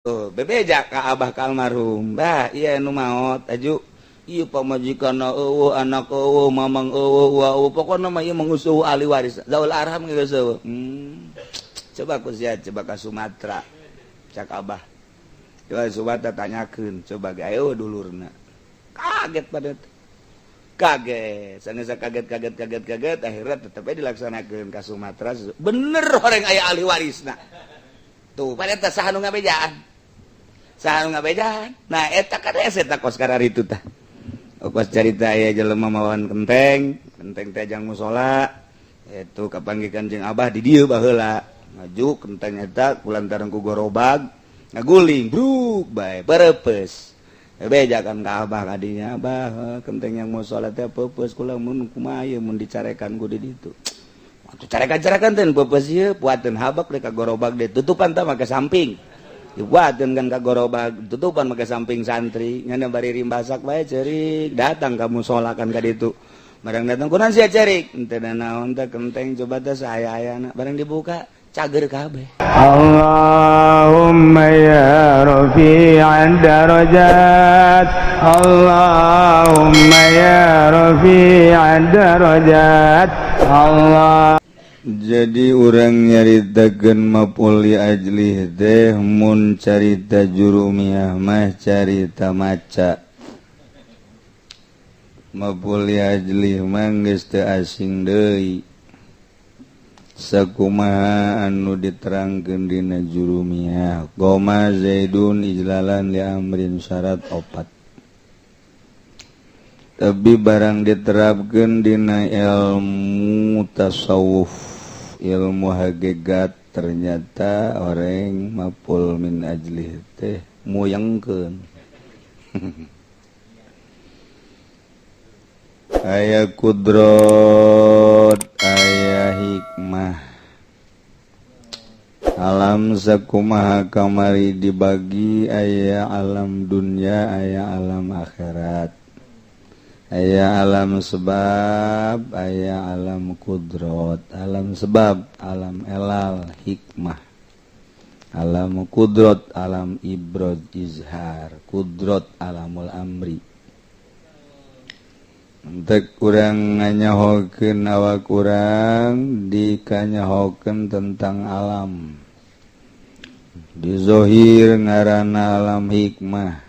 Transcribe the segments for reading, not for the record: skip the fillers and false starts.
Tuh, bebeja ka abah ka almarhum. Bah, iya nu maot aju. Ieu pamajikan eueuh, anak eueuh, mamang eueuh, wa eueuh, pokona mah ieu mengusuh ahli waris. Zaul arham geus eueuh. Coba ku sia coba ka Sumatera. Cak abah. Coba Sumatera tanyakeun, coba ge ayo dulurna. Kaget pada kaget. Sanggeus kaget kaget kaget kaget akhirnya tetep aja dilaksanakeun ka Sumatera. Bener orang aya ahli warisna. Tuh, pada teh saha nu ngabejaan? Saha nu ngabejaan? Nah, eta kan eta kos itu tah. Kos carita aya jelema mawan kenteng, kenteng teh jang musola. Itu kapanggih Kanjeng Abah di dieu baheula. Maju kenteng eta kulantaran ku gorobag, ngaguling, bruk bae, pereupes. Beja kan ka Abah kadinya, Abah kenteng yang musola teh peupeus kula mun kumaha ieu mun dicarekan ku di ditu. Atuh carekan-carekan teh peupeus ieu buateun habak deh ka gorobag deh tutupan tah make samping. Dibuateun kan ka gorobag tutupan make samping santri ngana bari rimbasak bae ceurik datang ka musola kan ka ditu. Barang datang kunaon sia ceurik? Henteu naon teh kenteng coba teh saaya-ayana barang dibuka cager kabeh. Allahumma ya rafi'ad darajat, Allahumma ya rafi'ad darajat, Allah. Jadi urang nyaritakeun maf'ul li ajlih teh mun carita jurumiyah mah carita maca. Maf'ul li ajlih mah geus teu asing deui. Sakumaha anu diterangkeun dina jurumiyah. Qoma Zaidun ijlalan li amrin syarat opat. Tapi barang diterapkan dina ilmu tasawuf, ilmu hakikat, ternyata orang maf'ul min ajlih teh muyengkeun. Aya kudrot, aya hikmah. Alam sakumaha kamari dibagi aya alam dunya, aya alam akhirat. Aya alam sebab, aya alam kudrot. Alam sebab, alam elal, hikmah. Alam kudrot, alam ibrod izhar. Kudrot, alamul amri. Entek kurang nganyahokeun awak kurang dikanyahokeun tentang alam. Di zohir ngaranna alam hikmah.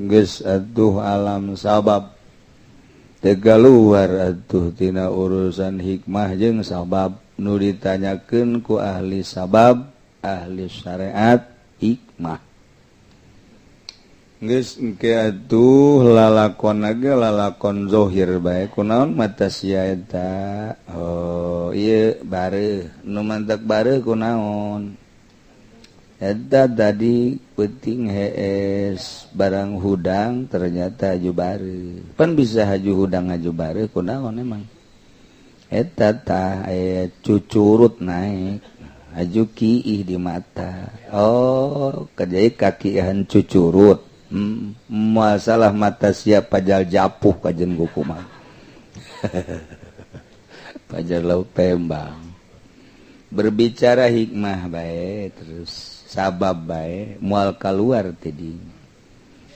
Geus atuh alam sabab. Tegaluar atuh tina urusan hikmah jeung sabab nu ditanyakeun ku ahli sabab, ahli syariat, hikmah. Geus engke atuh lalakon ge lalakon zohir bae kunaon mata sia eta. Oh, ieu bareuh nu mantak bareuh kunaon. Eta tadi peuting hees barang hudang ternyata haju bareuh. Pan bisa haju hudang haju bareuh kunaon emang. Eta tah aya cucurut naik haju kiih di mata. Oh, kerjai kakihan cucurut. Masalah mata siap pajal japuh kajen kumaha. Pajar lau pembang. Berbicara hikmah bae terus sabab bae moal kaluar tadi.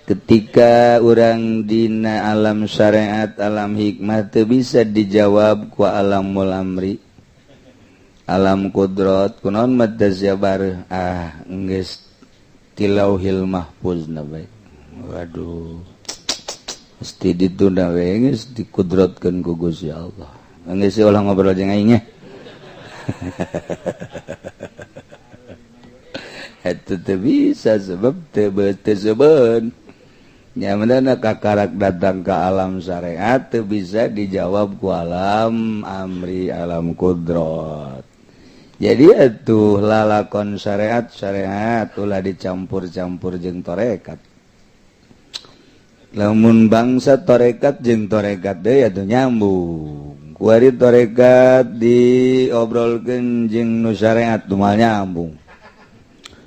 Ketika urang dina alam syariat, alam hikmah teu bisa dijawab ku alamul amri. Alam kudrot kunaon mata sia bareuh ah geus tilauhil mahfuz na bae. Waduh. Mesti ditunda we geus dikudrotkeun ku Gusti Allah. Geus ulah ngobrol jeung aing nya. Eta teu bisa sebab teu teu nyamanana kakarak datang ke alam syariat teu bisa dijawab ku alam amri, alam kudrot. Jadi atuh lalakon syariat syariat ulah dicampur-campur jeung tarekat. Lamun bangsa tarekat jeung tarekat deui atuh nyambung. Kuari tarekat diobrolkeun jeung nu syariat moal nyambung.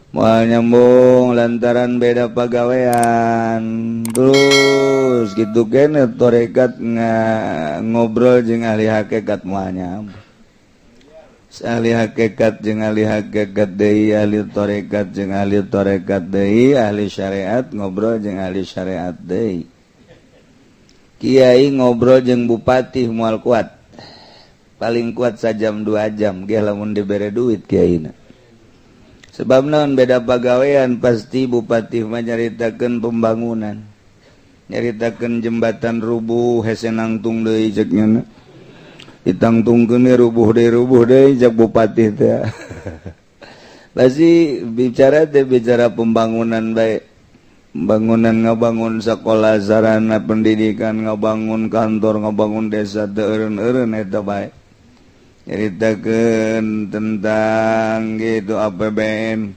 Moal nyambung lantaran beda pagawean. Terus gitu kene tarekat ngobrol jeung ahli hakikat moal nyambung. Ahli hakikat jeung ahli hakikat deui, ahli tarekat jeung ahli tarekat deui, ahli syariat ngobrol jeung ahli syariat deui. Kiai ngobrol jeung bupati moal kuat. Paling kuat sajam 2 jam ge lamun dibere duit kiaina. Sebab naon? Beda pagawean pasti. Bupati mah nyaritakeun pembangunan, nyaritakeun jembatan rubuh, hese nangtung deui cek nya, ditangtungkeun rubuh deui, rubuh deui cek bupati teh. Pasti bicara teh bicara pembangunan, baik pembangunan, ngabangun sekolah, sarana pendidikan, ngabangun kantor, ngabangun desa, teu eureun-eureun eta bae. Nyaritakeun tentang gitu APBN,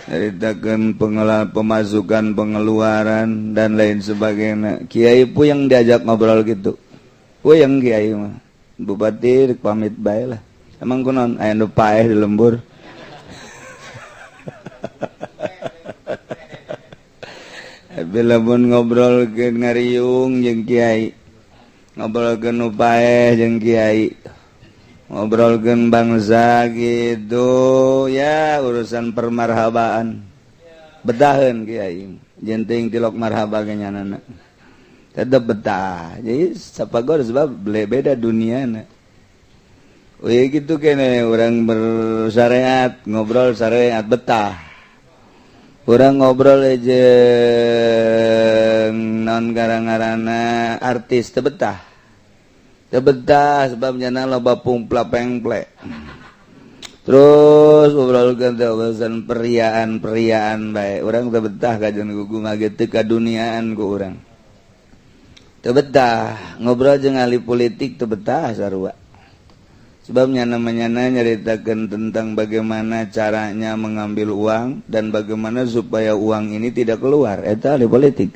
nyaritakeun pengelolaan, pemasukan, pengeluaran, dan lain sebagainya. Kiai puyeng diajak ngobrol gitu, puyeng kiai mah. Bupati pamit bae lah. Emang kunaon, aya nu paeh di lembur. Bila pun ngobrol ke ngariung jeung kiai, ngobrol ke nu paeh jeung kiai, ngobrolkeun bangsa gitu ya, urusan permarhabaan betaheun kiai jenting tilok marhaba ge nyanana tetep betah. Jadi sapagor sebab beda dunia na. Wih, gitu kene orang bersyariat ngobrol syariat betah. Orang ngobrol jeung non garang-garana artis teu betah. Teu betah sebab nyana loba pumpla pengple. Terus ngobrolkeun teh urusan periaan-periaan bae. Urang teu betah kajian gugu mah teu kaduniaan ku urang. Teu betah ngobrol jeung ahli politik, teu betah sarua. Sebabnya namanya nyaritakan tentang bagaimana caranya mengambil uang dan bagaimana supaya uang ini tidak keluar. Eta ahli politik.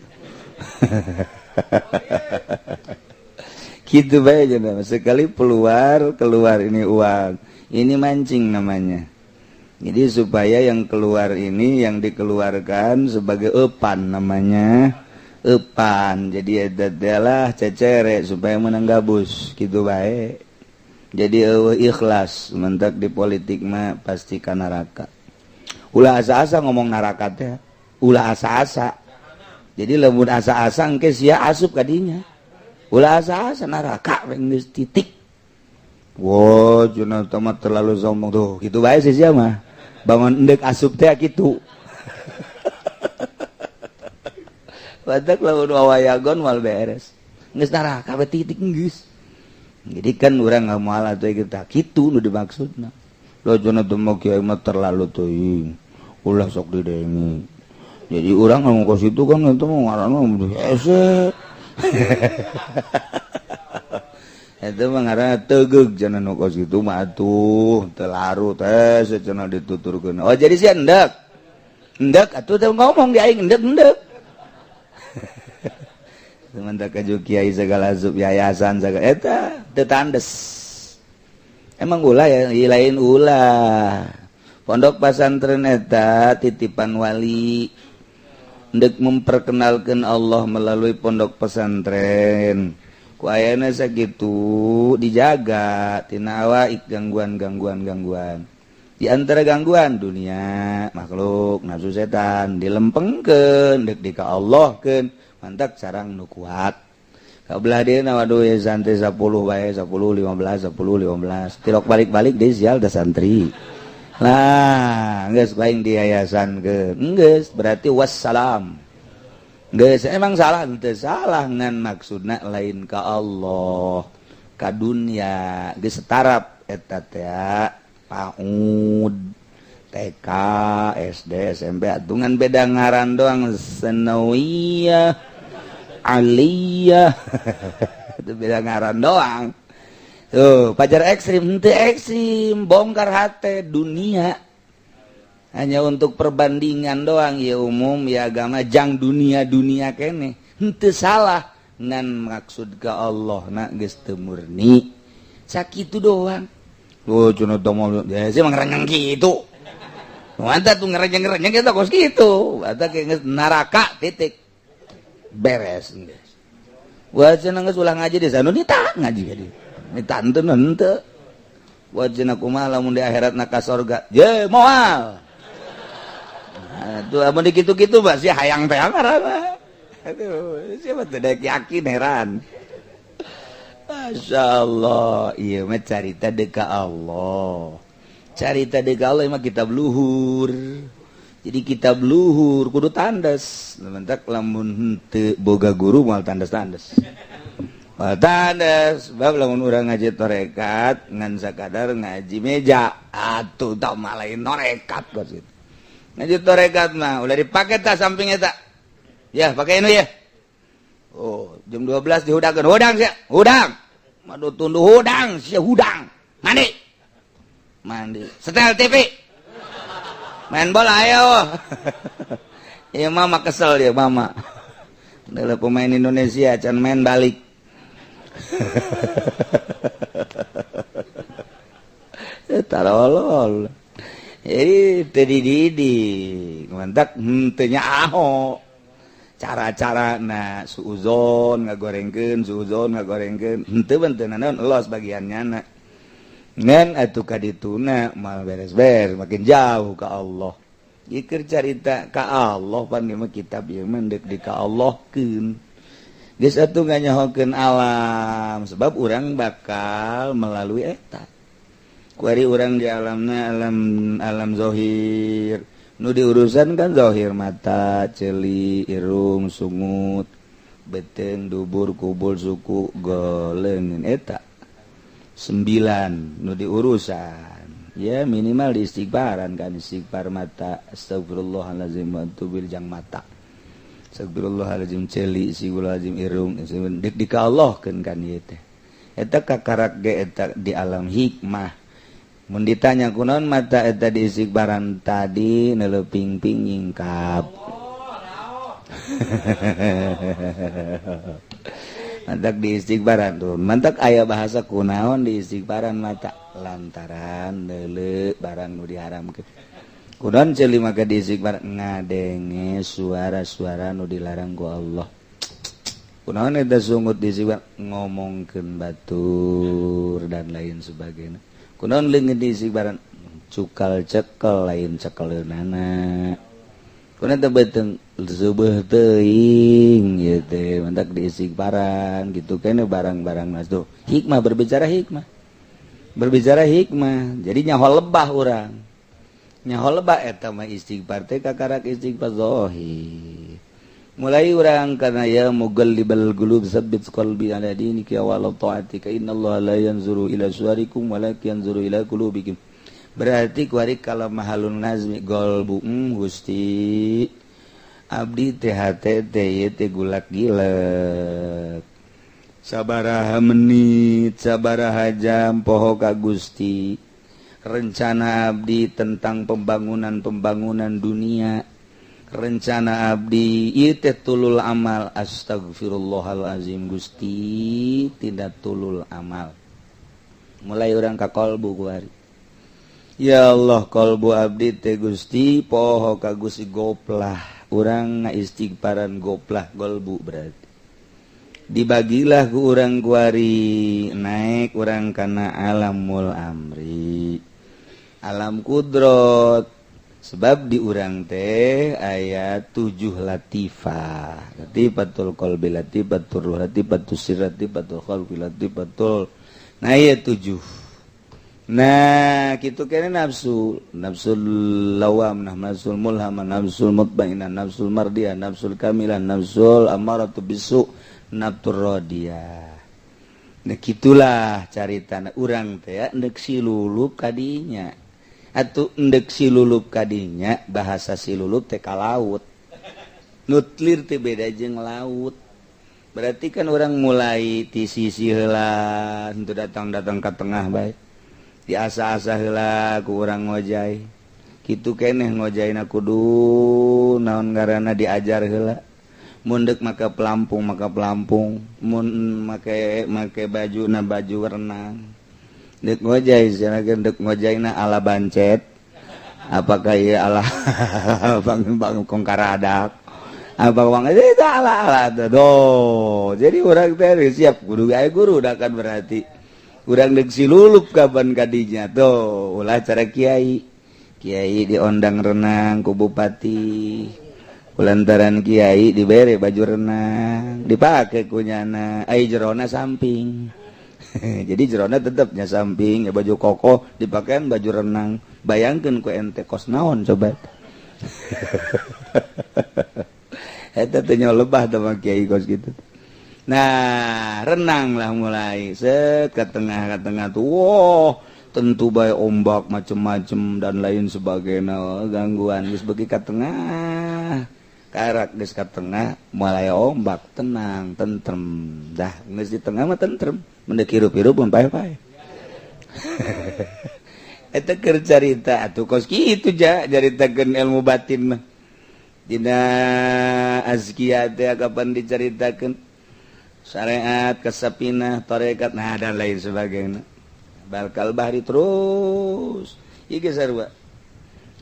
Gitu bae aja. Sekali keluar, keluar ini uang. Ini mancing namanya. Jadi supaya yang keluar ini yang dikeluarkan sebagai epan namanya. Epan. Jadi adalah cecere supaya menang gabus gitu bae. Jadi eueuh ikhlas mentak di politik mah pasti ka neraka. Ulah asa-asa ngomong neraka teh. Ulah asa-asa. Jadi lamun asa-asa engke sia asup ka dinya. Ulah asa-asa neraka geus titik. Wah, cenah mah terlalu sombong tuh. Gitu bae sih sia mah. Bangun endek asup teh kitu. Badak lamun wawayagon mal beres. Geus neraka we titik geus. Jadi kan orang nggak mau atuh kita kitu nu dimaksudna. Lo cenah teu mah kiai mah terlalu teuing. Ulah sok didengi. Jadi orang ngomong ke situ kan itu mah ngaranna hese. Eta mah ngaranna tegeug cenah nu kos kitu mah atuh teu larut hese cenah dituturkeun. Oh jadi sia endek. Endek atuh teu ngomong di aing endek endek. Sementara kaju kiai segala sub yayasan segala eta teu tandes. Emang ulah ya, lain ulah. Pondok pesantren eta titipan wali. Ndek memperkenalkan Allah melalui pondok pesantren. Ku ayana sakitu dijaga tina awaik gangguan-gangguan gangguan. Di antara gangguan dunia, makhluk, nafsu setan dilempengkeun deuk di ka Allah keun. Mantak sarang nu kuat. Kabelah dia waduh ya santri 10 bae, 10 15 10 15. Tilok balik-balik deui sial da santri. Lah, geus baing di yayasan keun. Geus berarti wassalam. Geus emang salah teu salah ngan maksudna lain ka Allah, ka dunia. Geus setarap eta teh PAUD, TK, SD, SMP atungan beda ngaran doang, Senawiyah, Aliyah. Itu beda ngaran doang. Tuh, pajar ekstrim, henteu ekstrim, bongkar hate dunia. Hanya untuk perbandingan doang, ya umum, ya agama, jang dunia-dunia kene. Henteu salah ngan maksud ka Allah na geus teu murni. Sakitu doang. Oh, cenah teh mah ya sih mah ngerenyeng kitu. Mantap tuh ngerenyeng-ngerenyeng kita kos gitu. Atau kayak neraka titik. Beres geus. Wah cenah geus ulah ngaji di sana ni tak ngaji ka dieu. Ni tante henteu. Wajna kumaha lamun di akhirat na ka sorga? Je moal. Nah, tuh amun dikitu-kitu mah sia hayang teh ngaranna. Aduh, siapa tuh dek yakin heran. Masya Allah, iya mah carita deka Allah. Carita deka Allah mah kitab luhur. Jadi kitab luhur kudu tandes. Mentak lamun henteu boga guru moal tandes-tandes. Moal tandes, sebab lamun urang ngaji torekat ngan sakadar ngaji meja, atuh tah mah lain torekat kos kitu. Ngaji torekat mah ulah dipake tah samping eta. Ya, pakai ini ya. Oh, jam 12 dihudangkeun. Hudang sia, hudang. Madu tunduh hudang, sia hudang. Mandi. Mandi. Setel TV. Main bola ayo. Ya mama kesel ya mama. Adalah pemain Indonesia can main balik. Tarolol. Jadi teu dididik, mantak henteu nyaho. Cara-cara na suuzon ngagorengkeun, suuzon ngagorengkeun, henteu benteu naon los bagiannya na. Ngan atuh ka dituna mal beres-beres makin jauh ka Allah. Ieu keur carita ka Allah pan ieu mah kitab ieu mah deuk di ka Allahkeun. Geus atuh nganyahokeun alam sebab urang bakal melalui eta. Kuari urang di alamna alam alam zahir. Nu diurusan kan zahir mata, ceuli, irung, sungut, beteng, dubur, kubul, suku, goleungeun eta. 9 nu diurusan. Ya minimal di istighfaran kan, istighfar mata, astagfirullahalazim wa atubu jang mata. Astagfirullahalazim ceuli, astagfirullahalazim irung, dek di ka Allah keun kan ieu teh. Eta kakarak ge eta di alam hikmah. Mun ditanya kunaon mata eta di istighfaran tadi neuleuping-ping nyingkap. Mantak di istighfaran tuh. Mantak aya bahasa kunaon di istighfaran mata lantaran neuleu barang nu diharamkeun. Kunaon ceuli maka di istighfar ngadenge suara-suara nu dilarang ku Allah. Kunaon eta sungut di istighfar ngomongkeun batur dan lain sebagainya. Kunaon leungit di istighfaran cukal cekel lain cekeleunana. Kunaon teh beuteung seubeuh teuing ieu teh mantak di istighfaran gitu kene barang-barang mas tuh. Hikmah berbicara hikmah. Berbicara hikmah. Jadi nyaho lebah urang. Nyaho lebah eta mah istighfar teh kakarak istighfar zahir. Mulai urang karena ya mugallibal qulub sabbit qalbi ala dinika wa ala ta'atika innallaha la yanzuru ila suwarikum walakin yanzuru ila qulubikum. Berarti kuari kalau mahalun nazmi golbu Gusti abdi teh hate teh teh gulak gilek sabaraha menit sabaraha jam poho ka Gusti rencana abdi tentang pembangunan-pembangunan dunia rencana abdi ieu teh tulul amal astagfirullahalazim Gusti tidak tulul amal mulai urang ka kolbu kuari ya Allah kolbu abdi teh Gusti poho ka Gusti goplah urang ngaistighfaran goplah golbu berarti dibagilah ku urang kuari naik urang kana alamul amri alam kudrot sebab di urang teh ayat 7 latifah latifatul qalbi latifatul ruh latifatul sir latifatul khalqi latifatul nah ieu 7 nah kitu kene nafsu nafsul lawam nafsul mulhamah nafsul mutmainah nafsul mardiyah nafsul kamilah nafsul amaratu bisu nafsul radiyah nah kitulah caritana urang teh endek silulup kadinya atuh endek silulup kadinya bahasa silulup teh ka laut nutlir teh beda jeung laut berarti kan orang mulai ti sisi heula henteu datang-datang ka tengah bae diasa-asa heula ku urang ngojay kitu keneh ngojayna kudu naon ngaranna diajar heula mun deuk make pelampung mun make make bajuna baju renang dek ngojay cenah dek ngojayna ala bancet apakah ieu ala bang bang kongkaradak apa bang itu ala ala doh jadi urang teh siap guru aya guru dah kan berarti Urang dek silulup kapan kadinya tuh. Ulah cara kiai. Kiai diondang renang ku bupati. Lantaran kiai dibere baju renang, dipakai kunyana, ai jerona samping. Jadi jerona tetapnya samping ya, baju koko dipakean baju renang. Bayangkan ku ente kos naon coba. Eta teh lebah sama kiai kos gitu. Nah, renang lah mulai set ke tengah tuh. Wow, tentu bae ombak macem-macem dan lain sebagainya gangguan geus beuki ka tengah. Karak geus ka tengah mulai ombak tenang tentrem dah geus di tengah mah tentrem mendek hirup-hirup mun pae-pae. Eta keur carita atuh kos kitu ja caritakeun ilmu batin mah dina azkiyah teh kapan dicaritakeun syariat kasapinah tarekat nah dan lain sebagainya balkal bahri terus ieu geus sarua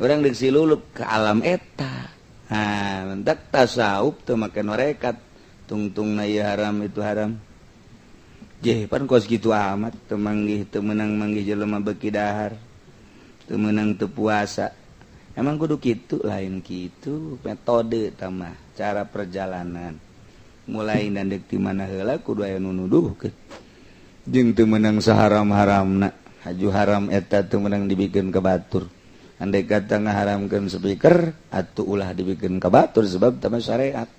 urang deuk silulup ke alam eta. Nah, mentak tasawuf teu make norekat tungtung na ieu haram itu haram. Jeh pan kos kitu amat teu manggih teu meunang manggih jelema beuki dahar. Teu meunang teu puasa. Emang kudu kitu lain kitu metode tah mah cara perjalanan. Mulai dandek ti mana heula kudu aya nu nuduhkeun. Jeung teu meunang saharam-haramna. Haju haram eta teu meunang dibikeun ka batur. Andai kata ngaharamkan speaker atuh ulah dibikin ka batur sebab tama syariat.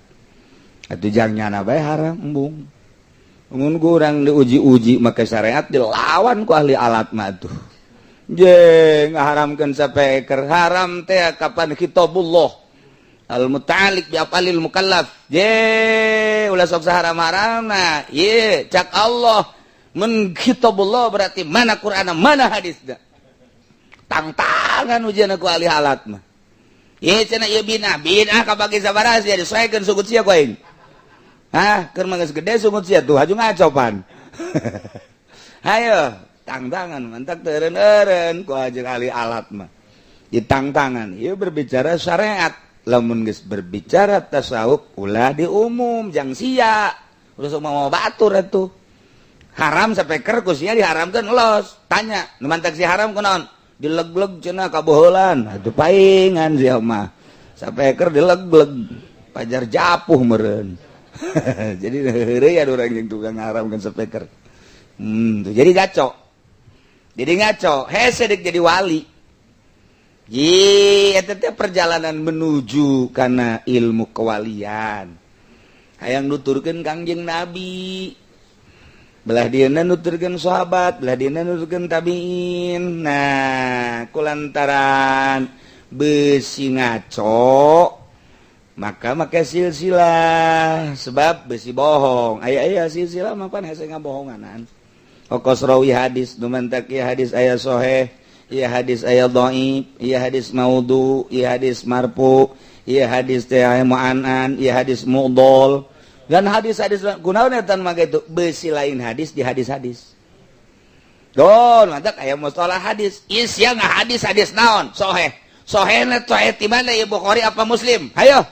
Atuh jang nyana bae haram embung. Mun urang diuji-uji make syariat dilawan ku ahli alat mah atuh. Je ngaharamkeun speaker haram teh kapan kitabullah al muta'alliq bi afalil mukallaf. Je ulah sok saharam-haramna. Ye cak Allah mun kitabullah berarti mana Qur'an mana hadisna. Tangtangan ujian aku ahli alat mah. Ye cenah ieu bina, bina kabagi sabaraha sia disoekeun sungut sia ku aing. Hah, keur mah geus gede sungut sia tuh haju ngacopan. Hayo, tangtangan mantak teu eureun-eureun ku ajeung ahli alat mah. Ditangtangan, ieu berbicara syariat. Lamun geus berbicara tasawuf ulah diumum jang sia. Ulah sok mau batur atuh. Haram sapeker ku sia diharamkeun los. Tanya, nu mantak si haram kunaon? Dileg-leg cenah kaboheulan atuh paingan sia mah sapeker dileg-leg pajar japuh meureun. Jadi heureuy aya urang jeung tukang ngaharamkeun speaker. Tuh jadi ngaco. Jadi ngaco, hese deuk jadi wali. Ji eta teh perjalanan menuju kana ilmu kewalian. Hayang nuturkeun Kangjeng Nabi. Belah dieuna nuturkeun sahabat, belah dieuna nuturkeun tabiin. Nah, kulantaran besi ngaco maka make silsilah sebab besi bohong. Aya-aya silsilah mah pan hese ngabohonganan. Okos rawi hadis nu mantak ieu hadis aya sahih, ieu hadis aya dhaif, ieu hadis maudhu, ieu hadis marfu, ieu hadis teh aya mu'anan, ieu hadis mudhol. Dan hadis-hadis kunaon eta mah itu besi lain hadis di hadis-hadis. Don mantak aya mustalah hadis. Isia hadis hadis naon? Sahih. Sahihna sahih ti mana ieu Bukhari apa Muslim? Hayo.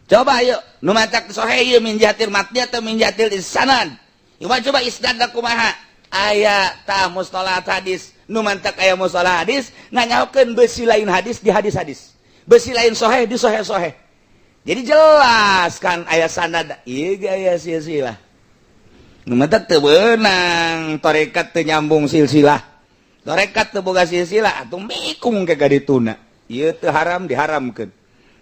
Coba ayo nu mantak sahih ieu min jihatil matni atau min jihatil sanad. Ieu coba isnad kumaha? Aya tah mustalah hadis. Nu mantak aya mustalah hadis nganyaokeun besi lain hadis di hadis-hadis. Besi lain sahih di sahih-sahih. Jadi jelas kan aya sanad ieu ge aya silsilah. Nu mantak teu beunang tarekat teu nyambung silsilah. Tarekat teu boga silsilah atuh mikung ke kadituna. Ieu teu haram diharamkeun.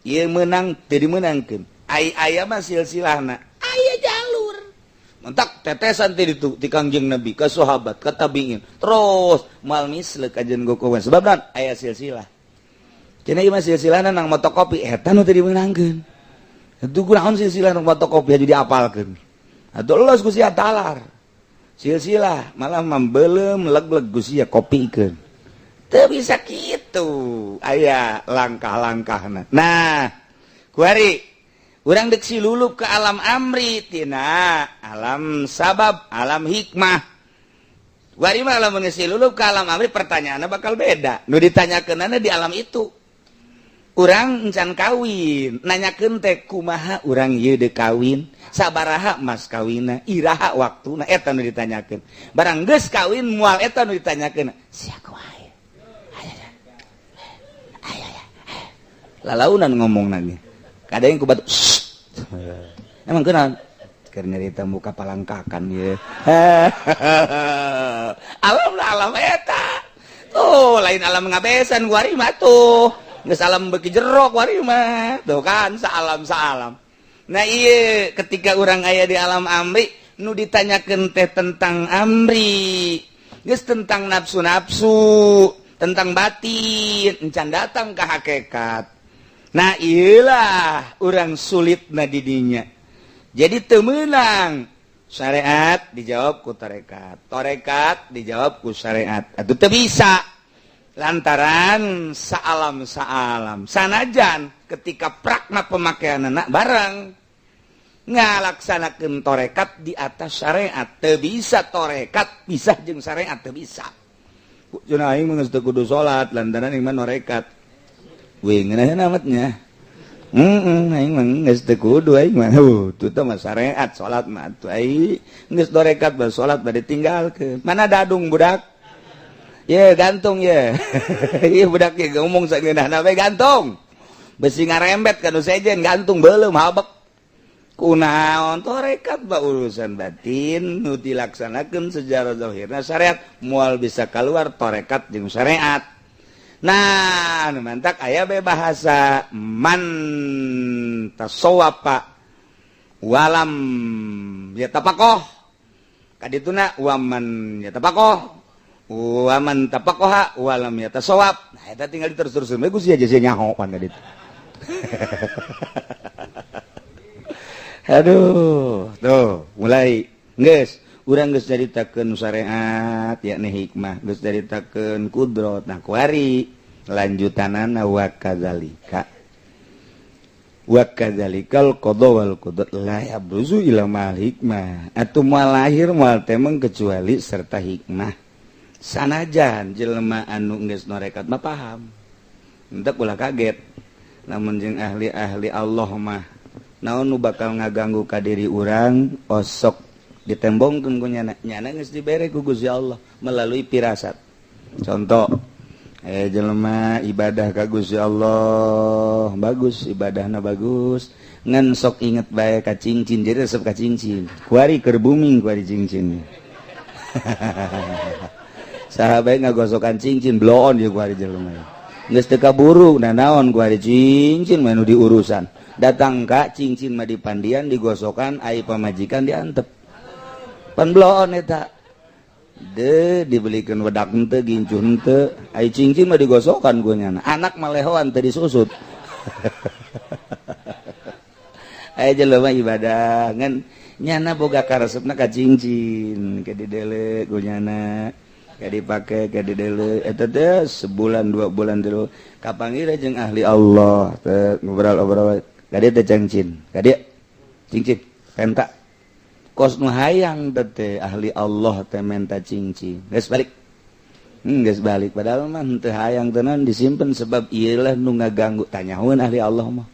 Ieu meunang teu dimeunangkeun. Ai aya mah silsilahna. Aya jalur. Mantak tetesan ti ditu ti Kangjeng Nabi ka sahabat ka tabiin. Terus moal misleuk ajeun gokowan sebab naon aya silsilah. Cenah ieu mah silsilahna nang motokopi eta nu teu dimeunangkeun. Itu kunaon silsilah nang motokopi aju diapalkeun. Atuh los ku sia talar. Silsilah malah membelem leg-leg ku sia kopikeun. Teu bisa kitu. Aya langkah-langkahna. Nah, kuari urang deuk silulup ke alam amri tina alam sabab, alam hikmah. Kuari mah lamun geus silulup ke alam amri pertanyaanna bakal beda. Nu ditanyakeunana di alam itu. Urang encan kawin, nanyakeun teh kumaha urang ieu deuk kawin, sabaraha mas kawinna, iraha waktuna, eta nu ditanyakeun. Barang geus kawin moal eta nu ditanyakeun. Sia kumaha? Lalaunan ngomong lagi. Kadang ku batu. Emang kenal? Keur nyarita muka palangkakan ye. Alam alam eta. Tuh lain alam ngabesan kuari mah tuh. Geus alam beuki jero kuari mah. Tuh kan saalam saalam. Nah ieu ketika urang aya di alam amri nu ditanyakeun teh tentang amri. Geus tentang nafsu-nafsu, tentang batin, encan datang ke hakikat. Nah iyalah orang sulit na didinya. Jadi temenang syariat dijawab ku tarekat, tarekat dijawab ku syariat. Atuh teu bisa lantaran saalam saalam. Sanajan ketika prakna pemakaian anak bareng ngalaksanakeun tarekat di atas syariat, teu bisa tarekat pisah jeung syariat teu bisa. Cenah aing mah geus teu kudu salat lantaran aing mah norekat. Wih, ngeunah amatnya. Aing mah geus teu kudu aing mah. Tuh teh mah syariat salat mah atuh aing geus dorekat bae salat bade tinggalkeun. Mana dadung budak? Ye gantung ye. Ieu budak ye ngomong sageunahna we gantung. Besi ngarembet ka nu sejen gantung beuleum habek. Kunaon torekat ba urusan batin nu dilaksanakeun secara zahirna syariat moal bisa keluar torekat jeung syariat. Nah, nu mantak aya be bahasa man tasawwafa walam yatafaqqah. Kadituna waman yatafaqqah waman tafaqqaha walam yatasawwab. Nah, eta tinggal diterus-teruskeun we ku sia sia nyaho pan kaditu. Aduh, tuh mulai geus urang geus caritakeun syariat yakni hikmah, geus caritakeun kudrot. Nah, kuari lanjutanana wa kadzalika. Wa kadzalikal qada wal qudrat la yabruzu ila mal hikmah. Atuh moal lahir moal temeng kecuali serta hikmah. Sanajan jelema anu geus norekat mah paham. Henteu ulah kaget. Lamun jeung ahli-ahli Allah mah naon nu bakal ngaganggu ka diri urang osok ditembongkeun ku nyana, nyana geus dibere ku Gusti Allah melalui pirasat. Contoh, jelema ibadah ka Gusti Allah, bagus ibadahna bagus, ngan sok inget bae ka cincin, jadi resep ka cincin. Kuari keur booming kuari cincin. Saha bae ngagosokan cincin bloon ieu kuari jelema. Geus teu kaburu, nah naon kuari cincin mah nu diurusan. Datang ka cincin mah dipandian digosokan ai pamajikan diantep. Pan bloon eta de dibelikan wedak henteu gincu henteu ai cincin mah digosokan ku nyana anak mah lehoan teu disusut. Aya jelema ibadah ngan nyana boga karesepna ka cincin ke didele ku nyana ke dipake ke didele eta teh sebulan dua bulan dulu kapanggih jeung ahli Allah teh ngobrol-obrol ka dieu teh cincin ka dieu cincin penta kos nu hayang teh ahli Allah teh menta cincin geus balik. Geus balik padahal mah henteu hayang tenan disimpen sebab ieu lah nu ngaganggu tanyaheun ahli Allah mah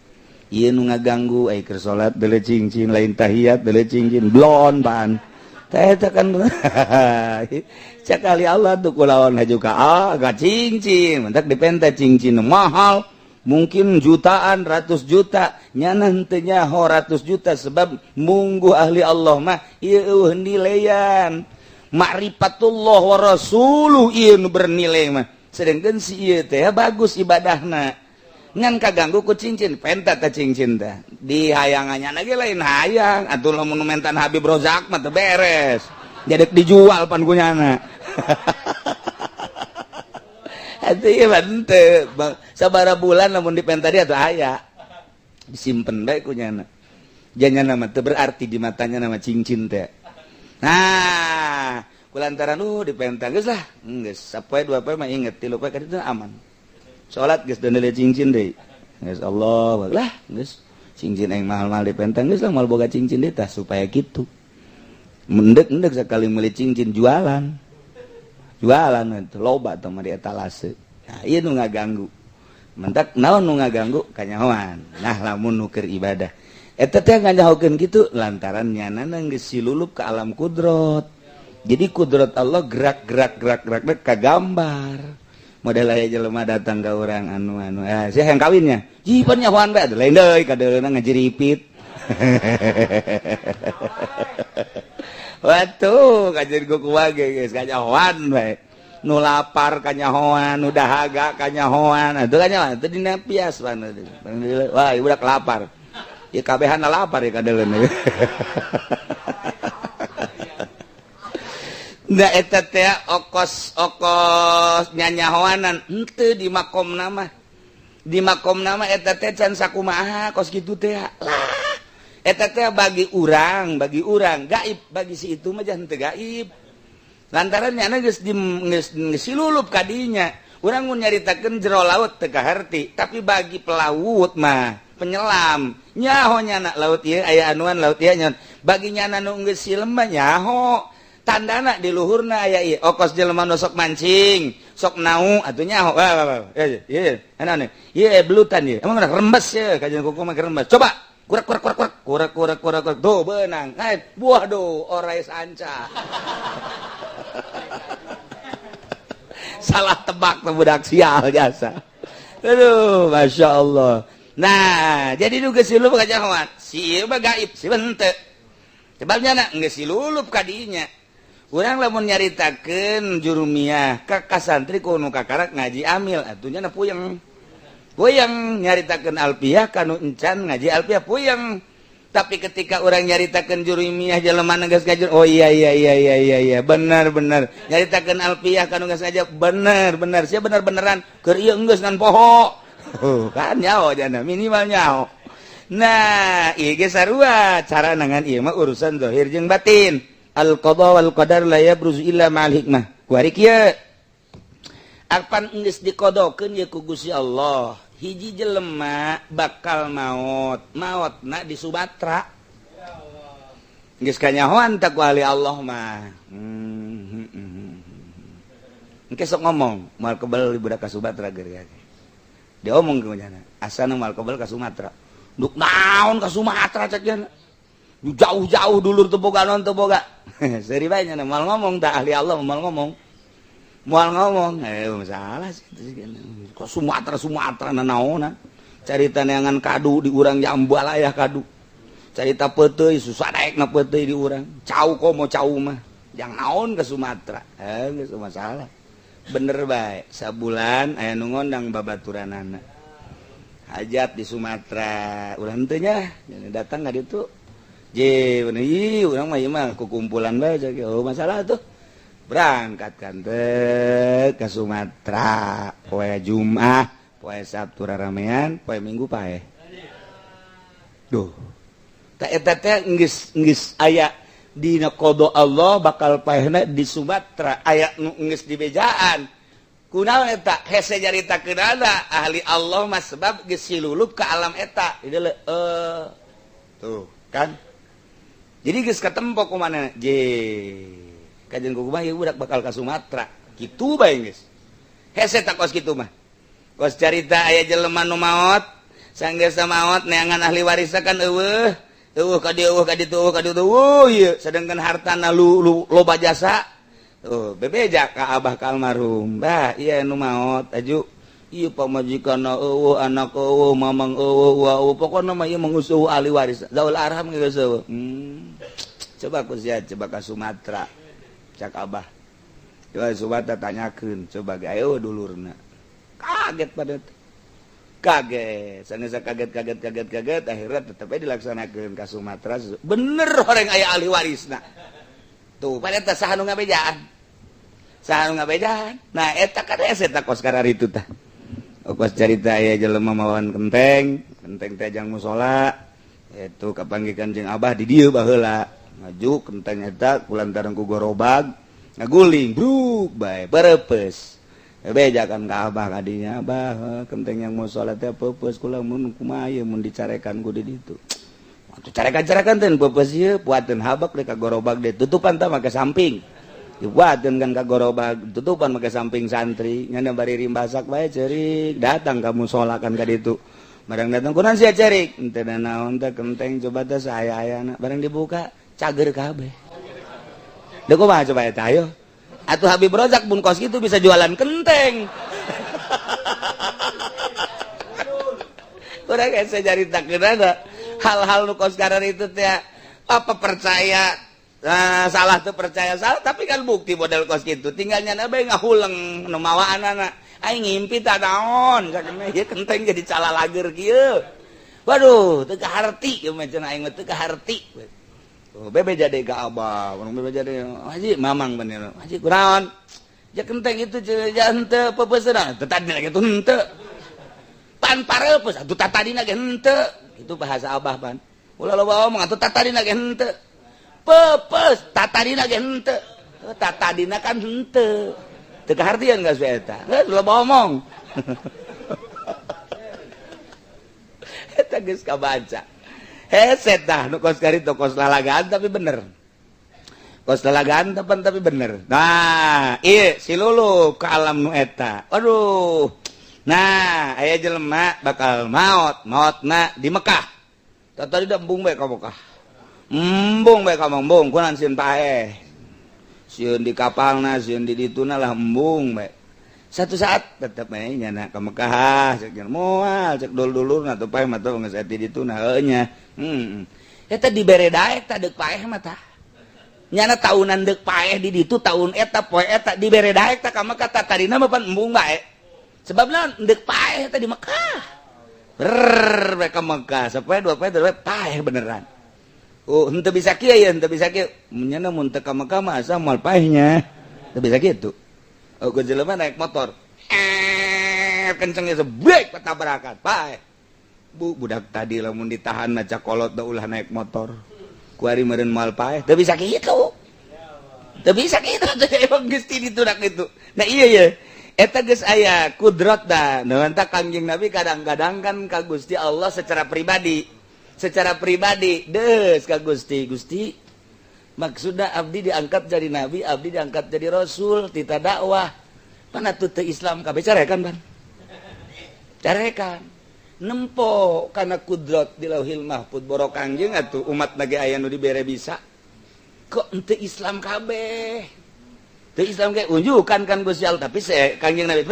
ieu nu ngaganggu ai keur salat deuleu cincin lain tahiyat deuleu cincin blon pan teh eta kan cek ahli Allah tuh kulawan haju ka ah ka cincin mentak dipenta cincin mahal mungkin jutaan ratus juta nyana henteu nyaho ratus juta sebab mungguh ahli Allah mah ieu nilaian ma'rifatullah wa rasuluh ieu nu bernilai mah sedangkan si ieu teh bagus ibadahna ngan kaganggu ku cincin penta teh cincin teh di hayangannya lagi lain hayang atuh lamun mentan Habib Rozak mah teu beres jadi dijual pan ku nyana. Atuh ieu mah henteu sabaraha bulan lamun dipenta dia atuh aya disimpen bae ku nyana. Janyana mah teu berarti di matanya nama cincin teh. Nah, kulantaran dipenta geus lah, geus sapoe dua poe mah inget tilu poe kaditu aman. Salat geus deundeule cincin deui. Geus Allah lah geus cincin aing mahal-mahal dipenta geus lah moal boga cincin deui tah supaya kitu. Mendek-endek sekali meuli cincin jualan. Jualan itu loba teh mah di etalase. Nah, ieu nu ngaganggu. Mentak naon nu ngaganggu kanyahoan. Nah, lamun nu keur ibadah eta teh nganyahokeun kitu lantaran nyana geus silulup ke alam kudrot. Jadi kudrot Allah gerak gerak gerak gerak kagambar. Model aya jelema datang ka urang anu anu sia yang kawinnya. Jipan nyahoan bae lain deui kadeuleuna ngajiripit. Watuh kajian ku kumaha geus kanyahoan bae. Nu lapar kanyahoan, nu dahaga kanyahoan. Atuh kanyahoan teu dina pias wah, ieu budak lapar. Ieu kabehana lapar ya kadeuleuna. Da eta teh okos-okos nyanyahoanan henteu di makom nama. Di makom nama eta teh can sakumaha kos kitu teh. Lah, eta teh bagi urang gaib, bagi si itu mah henteu gaib. Lantaran nyana geus silulup kadinya. Urang mun nyaritakeun jero laut teu kaharti, tapi bagi pelaut mah penyelam nyaho nyana laut ieu aya anuan laut ieu nyaho. Bagi nyana nu geus silem mah nyaho. Tandana di luhurna aya ieu okos jelema nu sok mancing, sok nau atuh nyaho. Wah, ieu anu ieu belutan ieu. Emang rembes ye kajian kuku mah rembes. Coba kurek kurek kurek kurek kurek kurek kurek tuh benang. Eh buah do orai sanca. Salah tebak tuh budak sial jasa. Aduh, Masya Allah. Nah, jadi nu geus silulup kanyahoan. Si ieu mah gaib, si henteu. Sebabnya na geus silulup kadinya. Urang lamun nyaritakeun jurumiah ka kasantri ku nu kakarak ngaji amil atuh nya puyeng. Puyeng nyaritakeun alfiah ka nu encan ngaji alfiah puyeng. Tapi ketika orang nyaritakeun jurumiah jelema geus ngaji, oh iya iya iya iya iya iya benar benar. Nyaritakeun alfiah ka nu geus ngaji bener bener sia bener beneran keur ieu geus ngan poho. Kan nyaho jana minimal nyaho. Nah, ieu ge sarua cara nangan ieu mah urusan zahir jeung batin. Al qada wal qadar la yabruzu illa ma'al hikmah. Kuari kieu. Apan geus dikodokeun ye ku Gusti Allah, hiji jelema bakal maot, maotna di Sumatera. Geus kanyahoan tak ku ahli Allah mah. Engke sok ngomong, moal kebel budak ka Sumatera geus. Dia omong ke mana? Asana moal kebel ka Sumatera. Duk naon ka Sumatera cek jana. Jauh-jauh dulur teu boga non teu boga. Seuri bae nya moal ngomong tah ahli Allah moal ngomong. Moal ngomong, masalah sih. Kok Sumatera Sumatera nanaonan. Carita neangan kadu di urang jambalayah kadu. Carita peuteuy susah daekna peuteuy di urang. Cau komo cau mah. Jang naon ke Sumatera. Geus masalah. Bener bae, sabulan aya nu ngondang babaturanana. Hajat di Sumatera, ulah henteu nya datang ka ditu. Je, bener ieu urang mah ieu mah kukumpulan bae oh masalah tuh. Berangkat kan teh ke Sumatera poe Jumat, poe Sabtu raramean, poe Minggu paeh. Duh. Ta eta teh geus geus aya dina qada Allah bakal paehna di Sumatera, aya nu geus dibejaan. Kunaon eta hese nyaritakeunana ahli Allah mah sebab geus silulup ka alam eta. Ieu tuh kan. Jadi geus katempo kumaha je. Kajian kuku mah ieu budak bakal ka Sumatera. Kitu bae geus. Hese tak kos kitu mah. Kos carita aya jelema nu maot, sanggeus maot neangan ahli waris kan eueuh. Eueuh ka dieu, eueuh ka ditu, eueuh ka ditu. Eueuh ieu sedangkan hartana lu loba jasa. Tuh, bebeja ka abah ka almarhum. Bah, ieu nu maot aju. Ieu pamajikanna eueuh, anak eueuh, mamang eueuh, wa eueuh. Pokona mah ieu mengusuh ahli waris. Zaul arham geus eueuh. Coba ku sia coba ka Sumatera. Cak abah. Coba Sumatera tanyakeun, coba ge ayo dulurna. Kaget pada kaget. Sanes kaget kaget kaget kaget akhirnya tetep aja dilaksanakeun ka Sumatera. Bener orang aya ahli warisna. Tuh, pada eta saha nu ngabejaan. Saha nu ngabejaan. Nah, eta kan hese ta kos kararitu tah. Kos carita aya jelema mawan kenteng, kenteng teh jang musala. Itu kapanggikan jeung abah di dieu baheula. Maju kenteng eta kulantaran ku gorobag ngaguling bruk bae bereupes. Bejakan ka abah kadinya, abah kenteng yang musola teh peupeus kula mun kumaha ieu mun dicarekan ku di ditu. Atuh carekan-carekan teh peupeus ieu buateun habak deui ka gorobag deui tutupan tah make samping. Dibuateun kan ka gorobag, tutupan make samping santri, nyana bari rimbasak bae ceurik, datang ka musola kan ka ditu. Barang datang kunaon sia ceurik? Henteu naon teh kenteng coba teh saaya-ayana. Barang dibuka cager kabeh. Deuk kumaha coba eta ayo. Atuh Habib Rozak pun kos kitu bisa jualan kenteng. Urang hese caritakeun hal-hal nu kos itu teh apa percaya. Nah, salah tuh percaya salah, tapi kan bukti model kos gitu tinggalnya nabe ngahuleng nu mawaan anak aing ngimpi tak naon sakena ieu kenteng jadi cala lager kieu. Waduh, teu kaharti ieu mah cenah aing mah teu kaharti. Oh, bebe jadi ka abah, urang bebe jadi haji mamang bener. Haji kunaon? Ja kenteng itu ja henteu peupeuseunan. Teu tadi lagi tuh henteu. Pan pareupeuh atuh tadina ge henteu. Itu bahasa abah pan. Ulah loba omong atuh tadina ge henteu. Pepes tatadina ge henteu. Tatadina kan henteu. Teu kahartian geus we eta. Geus loba omong. Eta geus kabaca. Hese tah nu kos kari kos lalagaan tapi bener. Kos lalagaan tapi bener. Nah, ieu si Lulu ka alam nu eta. Aduh. Nah, aya jelema bakal maot, maotna di Mekah. Tadi da embung bae ka Mekah. Embung bae ka embung kunaon sieun paeh. Sieun di kapalna, sieun di dituna lah embung bae. Satu saat tetep bae nyana ka Mekah, cek moal cek dulur-dulurna teu paeh mah teu geus di dituna heuh nya. Eta dibere daek tah deuk paeh mah tah. Nyana taunan deuk paeh di ditu taun eta poe eta dibere daek tah ka Mekah tah tadina mah pan embung bae. Sebabna deuk paeh eta di Mekah. Brrrr bae ka Mekah, sapoe dua poe telu paeh beneran. Oh, henteu bisa kieu ya, henteu bisa kieu. Menyana mun teu ka Mekah mah asa moal paehnya. Teu bisa kitu. Oh, ke jelema naik motor. Kencengnya sebrek tabrakan, paeh. Bu, budak tadi lamun ditahan maca kolot da ulah naik motor. Kuari meureun moal paeh. Teu bisa kitu. Teu bisa kitu emang geus ti ditu dak kitu. Nah iya ya. Eta geus aya kudrat da. Nah, Kangjeng Nabi kadang-kadang kan ka Gusti Allah secara pribadi. Secara pribadi des ka Gusti, Gusti maksudna abdi diangkat jadi nabi, abdi diangkat jadi rasul, tita dakwah. Mana tuh teu Islam kabeh carekan ban. Carekan. Nempo kana kudrat di Lauhil Mahfud boro Kangjeng atuh umat nage aya nu dibere bisa. Kok henteu Islam kabeh? Teu Islam ge unjukan kan Gusti Allah, tapi Kangjeng Nabi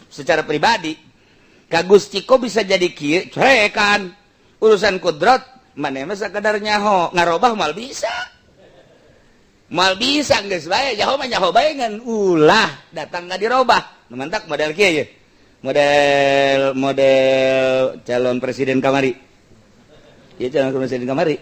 secara pribadi ka Gusti kok bisa jadi kieu carekan. Urusan kudrat maneh mah sakadar nyaho ngarobah moal bisa. Moal bisa geus bae nyaho mah nyaho bae ngan ulah datang ka dirobah. Nu mantak model kieu ye. Model model calon presiden kamari. Ieu calon presiden kamari.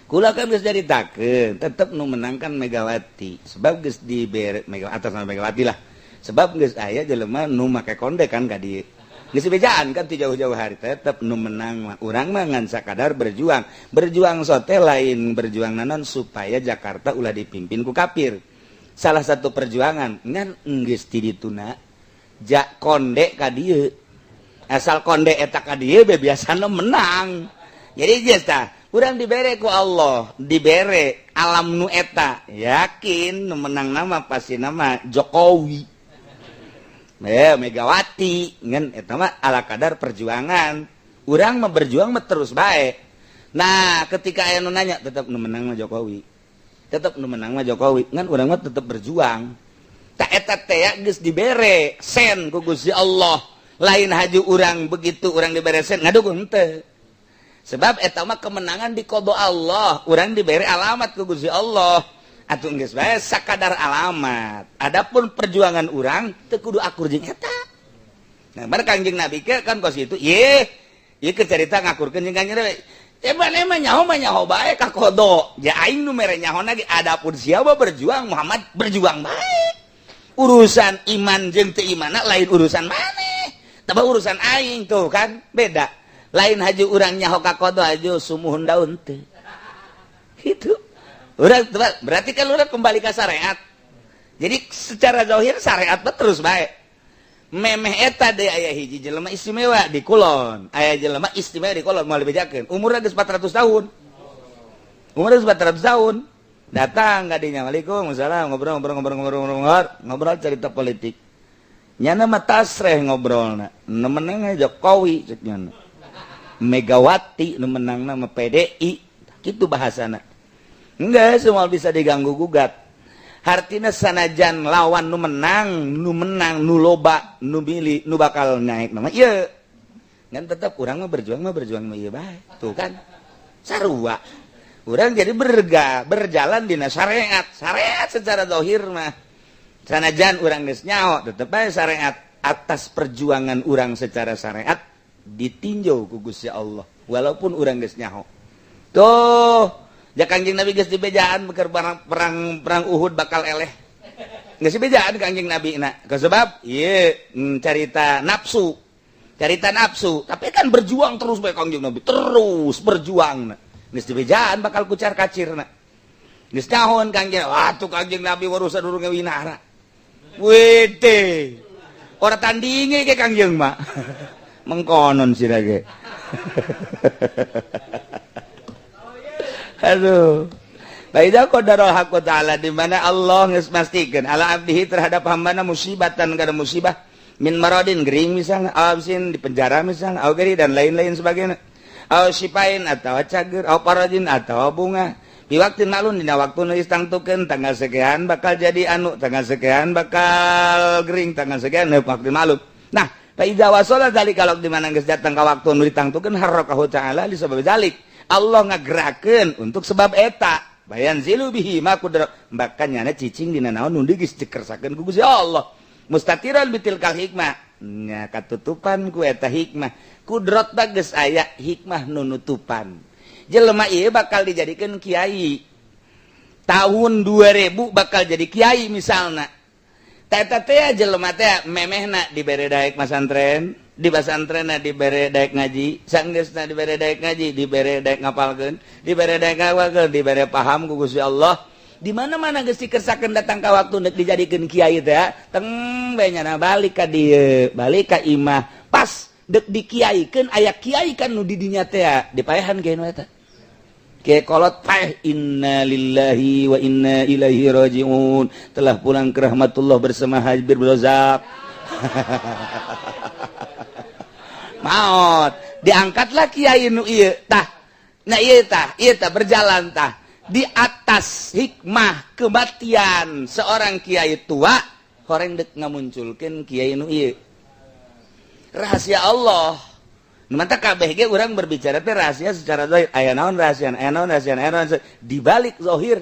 Kula kan geus caritakeun, tetep nu menang kan Megawati. Sebab geus dibere Megawati atas nama Megawati lah. Sebab geus aya jelema nu make konde kan ka dieu. Geus bejaan kan ti jauh-jauh hari tetep nu menang mah urang mah ngan sakadar berjuang. Berjuang sote lain berjuang nanon supaya Jakarta ulah dipimpin ku kafir. Salah satu perjuangan ngan geus ti dituna ja konde ka dieu. Asal konde eta ka dieu be biasana menang. Jadi geus tah urang dibere ku Allah, dibere alam nu eta, yakin nu menang nama pasti nama Jokowi. Megawati ngan eta mah ala kadar perjuangan. Urang mah berjuang mah terus bae. Nah, ketika aya nu nanya tetep nu menang mah Jokowi. Tetep nu menang mah Jokowi. Ngan urang mah tetep berjuang. Tak eta teh geus dibere sen ku Gusti Allah. Lain haju urang begitu urang dibere sen ngadukung henteu. Sebab eta mah kemenangan di qada Allah. Urang dibere alamat ku Gusti Allah. Atuh geus bae sakadar alamat. Adapun perjuangan urang teu kudu akur jeung eta. Nah, bar Kangjeng Nabi ke kan kos kitu, ye, ieu keur carita ngakurkeun jeung Kangjeng Nabi. Emang nyaho mah nyaho bae ka kodo. Ja aing nu mere nyaho lagi adapun siapa berjuang Muhammad berjuang bae. Urusan iman jeung teu imanna lain urusan maneh. Tapi urusan aing tuh kan beda. Lain haju urang nyaho ka kodo haju sumuhun daun teu. Itu. Urang berarti kan urang kembali ke syariat. Jadi secara zahir syariat mah terus bae. Memeh eta deui aya hiji jelema istimewa di kulon. Aya jelema istimewa di kulon moal dibejakeun. Umurna geus 400 tahun. Umurna geus 400 tahun. Datang ka dinya, "Waalaikumsalam," ngobrol ngobrol ngobrol ngobrol ngobrol ngobrol cerita politik. Nyana mah tasreh ngobrolna. Nu menang Jokowi cek nyana. Megawati nu menangna mah PDI. Kitu bahasana. Enggak semua bisa diganggu gugat. Hartina sanajan lawan nu menang, nu menang, nu loba, nu milih, nu bakal naik nama ieu. Ngan tetap urang mah berjuang mah ieu bae. Tuh kan. Sarua. Urang jadi berjalan dina syariat, syariat secara zahir mah. Sanajan urang geus nyaho tetep bae syariat atas perjuangan urang secara syariat ditinjau ku Gusti Allah walaupun urang geus nyaho. Tuh, ja Kangjeng Nabi geus dibejaan keur perang perang perang Uhud bakal eleh. Geus dibejaan Kangjeng Nabi na. Sebab ieu carita nafsu. Carita nafsu, tapi kan berjuang terus bae Kangjeng Nabi, terus berjuang na. Geus dibejaan bakal kucar kacir na. Geus nyahoan Kangjeng, wah tuh Kangjeng Nabi warusan urang winara. Wede. Ora tandinge ke Kangjeng mah. Mengkonon sira ge. Aduh. Baida qadarul haqqu ta'ala di mana Allah geus mastikeun ala abdihi terhadap hambana musibatan kana musibah min maradin gering misalnya, absin di penjara misalnya, au geri dan lain-lain sebagainya. Au sipain atau cager, au paradin atau bunga. Di waktu malun dina waktu nu tangtukeun tanggal sekian bakal jadi anu, tanggal sekian bakal gering, tanggal sekian waktu malum. Nah, fa idza wasala dzalika kalau di mana geus datang ka waktu nu ditangtukeun harakahu ta'ala li sabab dzalik. Allah ngagerakeun untuk sebab eta. Bayan zilu bihi ma qudra bahkan nyana cicing dina naon nu geus dikersakeun ku Gusti Allah. Mustatiran bitilkal hikmah. Nya katutupan ku eta hikmah. Kudrat geus aya hikmah nu nutupan. Jelema ieu bakal dijadikeun kiai. Tahun 2000 bakal jadi kiai misalna. Eta teh jelema teh memehna dibere daek masantren, di pasantrenna dibere daek ngaji, sanggeusna dibere daek ngaji, dibere daek ngapalkeun, dibere daek ngapalkeun, dibere paham ku Gusti Allah. Di mana-mana geus dikersakeun datang ka waktu deuk dijadikeun kiai teh, teng bae nyana balik ka dieu, balik ka imah. Pas deuk dikiaikeun aya kiai kan nu di dinya teh, dipaehan kiai nu eta. Kiai kolot paeh, inna lillahi wa inna ilaihi rajiun, telah pulang ke rahmatullah bersama Habib Rozak. Maot diangkatlah kiai nu ieu tah. Nah ieu tah, ieu tah berjalan tah di atas hikmah kematian seorang kiai tua horeng dek ngamunculkeun kiai nu ieu. Rahasia Allah. Nu mantap kabeh ge urang berbicara teh rahasia secara zahir. Aya naon rahasia, aya naon rahasia, aya naon. Di balik zahir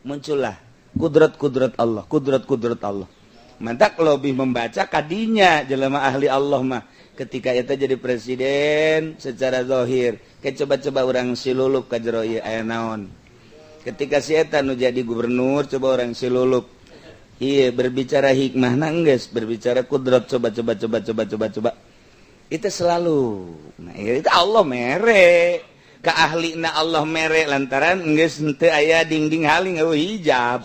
muncullah kudrat-kudrat Allah, kudrat-kudrat Allah. Mantak lebih membaca kadinya jelema ahli Allah mah. Ketika eta jadi presiden secara zahir, ke coba-coba orang silulup ka jero ieu aya naon. Ketika si eta nu jadi gubernur coba orang silulup. Ieu berbicara hikmah nanggeus, berbicara kudrat coba coba coba coba coba coba. Itu selalu. Nah, itu Allah mere. Keahlina Allah mere lantaran geus henteu aya dinding haling eueuh hijab.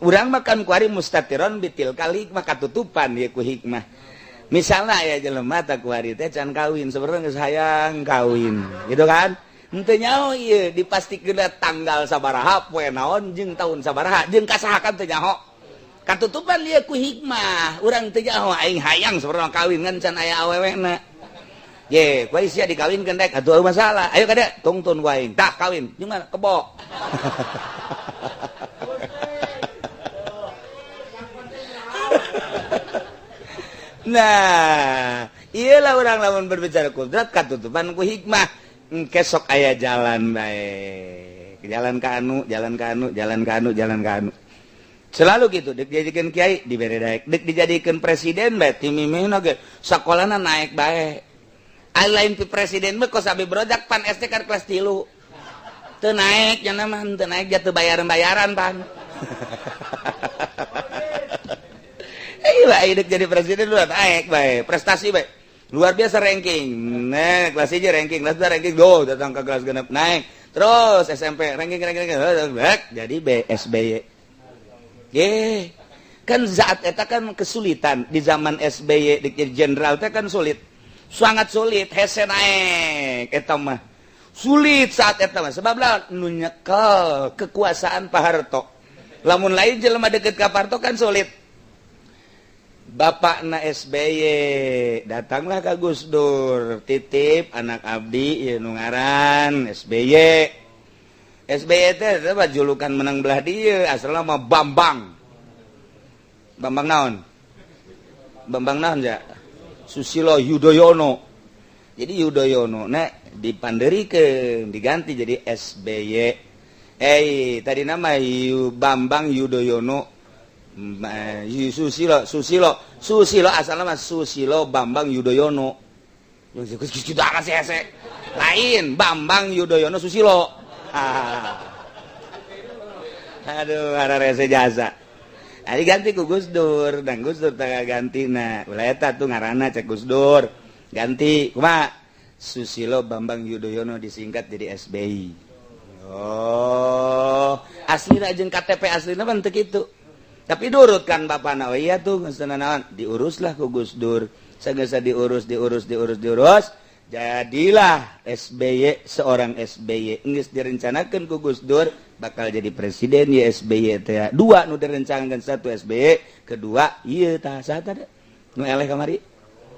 Urang makan kuari mustatiron bitil kali maka tutupan ieu ku hikmah. Misalnya aya jelema tah kuari teh can kawin, sebenarnya geus hayang kawin, gitu kan? Henteu nyaho ieu dipastikeun tanggal sabaraha poe naon jeung tahun sabaraha jeung kasaha kan teu nyaho. Katutupan ieu ku hikmah, urang teu nyaho aing hayang sebenarnya kawin ngan can aya awewena. Ye, kuari sia dikawinkeun dek atuh masalah. Ayo kade tungtun ku aing. Tah kawin, jeung mana kebo. Nah, iyalah orang lamun berbicara kudrat katutupan ku hikmah. Kesok aya jalan bae. Jalan ka anu, jalan ka anu, jalan ka anu, jalan ka anu. Selalu gitu, dek dijadikeun kiai dibere daek, dek dijadikeun presiden bae timimihna ge sakolana naik bae. Ai lain pi presiden mah kos abi brojak pan SD kan kelas 3. Teu naik nya mah teu naik jatuh bayaran-bayaran pan. Iya, dek jadi presiden lu naik bae, prestasi bae. Luar biasa ranking. Nah, kelas 1 ranking, kelas 2 ranking, go datang ke kelas genep naik. Terus SMP ranking ranking ranking, jadi BSBY. Ye. Kan saat eta kan kesulitan di zaman SBY di jenderal teh kan sulit. Sangat sulit, hese naik eta mah. Sulit saat eta mah, sebab lah nu nyekel kekuasaan Pak Harto. Lamun lain jelema deket ka Pak Harto kan sulit. Bapak na SBY datanglah ke Gus Dur, "Titip anak abdi ieu nu ngaran SBY." SBY teh julukan menang belah dieu, asalna mah Bambang. Bambang naon? Bambang naon ya? Susilo Yudhoyono. Jadi Yudhoyono nah dipanderikeun, diganti jadi SBY. Eh, tadi nama Yu, Bambang Yudhoyono Susilo, Susilo, Susilo, asalna mah Susilo Bambang Yudhoyono. Gitu sih, lain Bambang Yudhoyono Susilo. Aduh, rese jasa. Nah, diganti ku Gus Dur dan Gus Dur tengah ganti. Nah, ulah eta tuh ngaranna, cek Gus Dur ganti kumaha? Susilo Bambang Yudhoyono, disingkat jadi SBY. Oh, aslina jeung KTP aslina mah teu kitu, tapi nurut kan bapak. Oh iya tuh, geus naon, diuruslah ku Gus Dur. Sagesa diurus, diurus, diurus, diurus, jadilah SBY. Seorang SBY geus direncanakan ku Gus Dur bakal jadi presiden ya SBY teh. Dua nu direncanakan, satu SBY, kedua iya tah saha teh nu eleh kamari?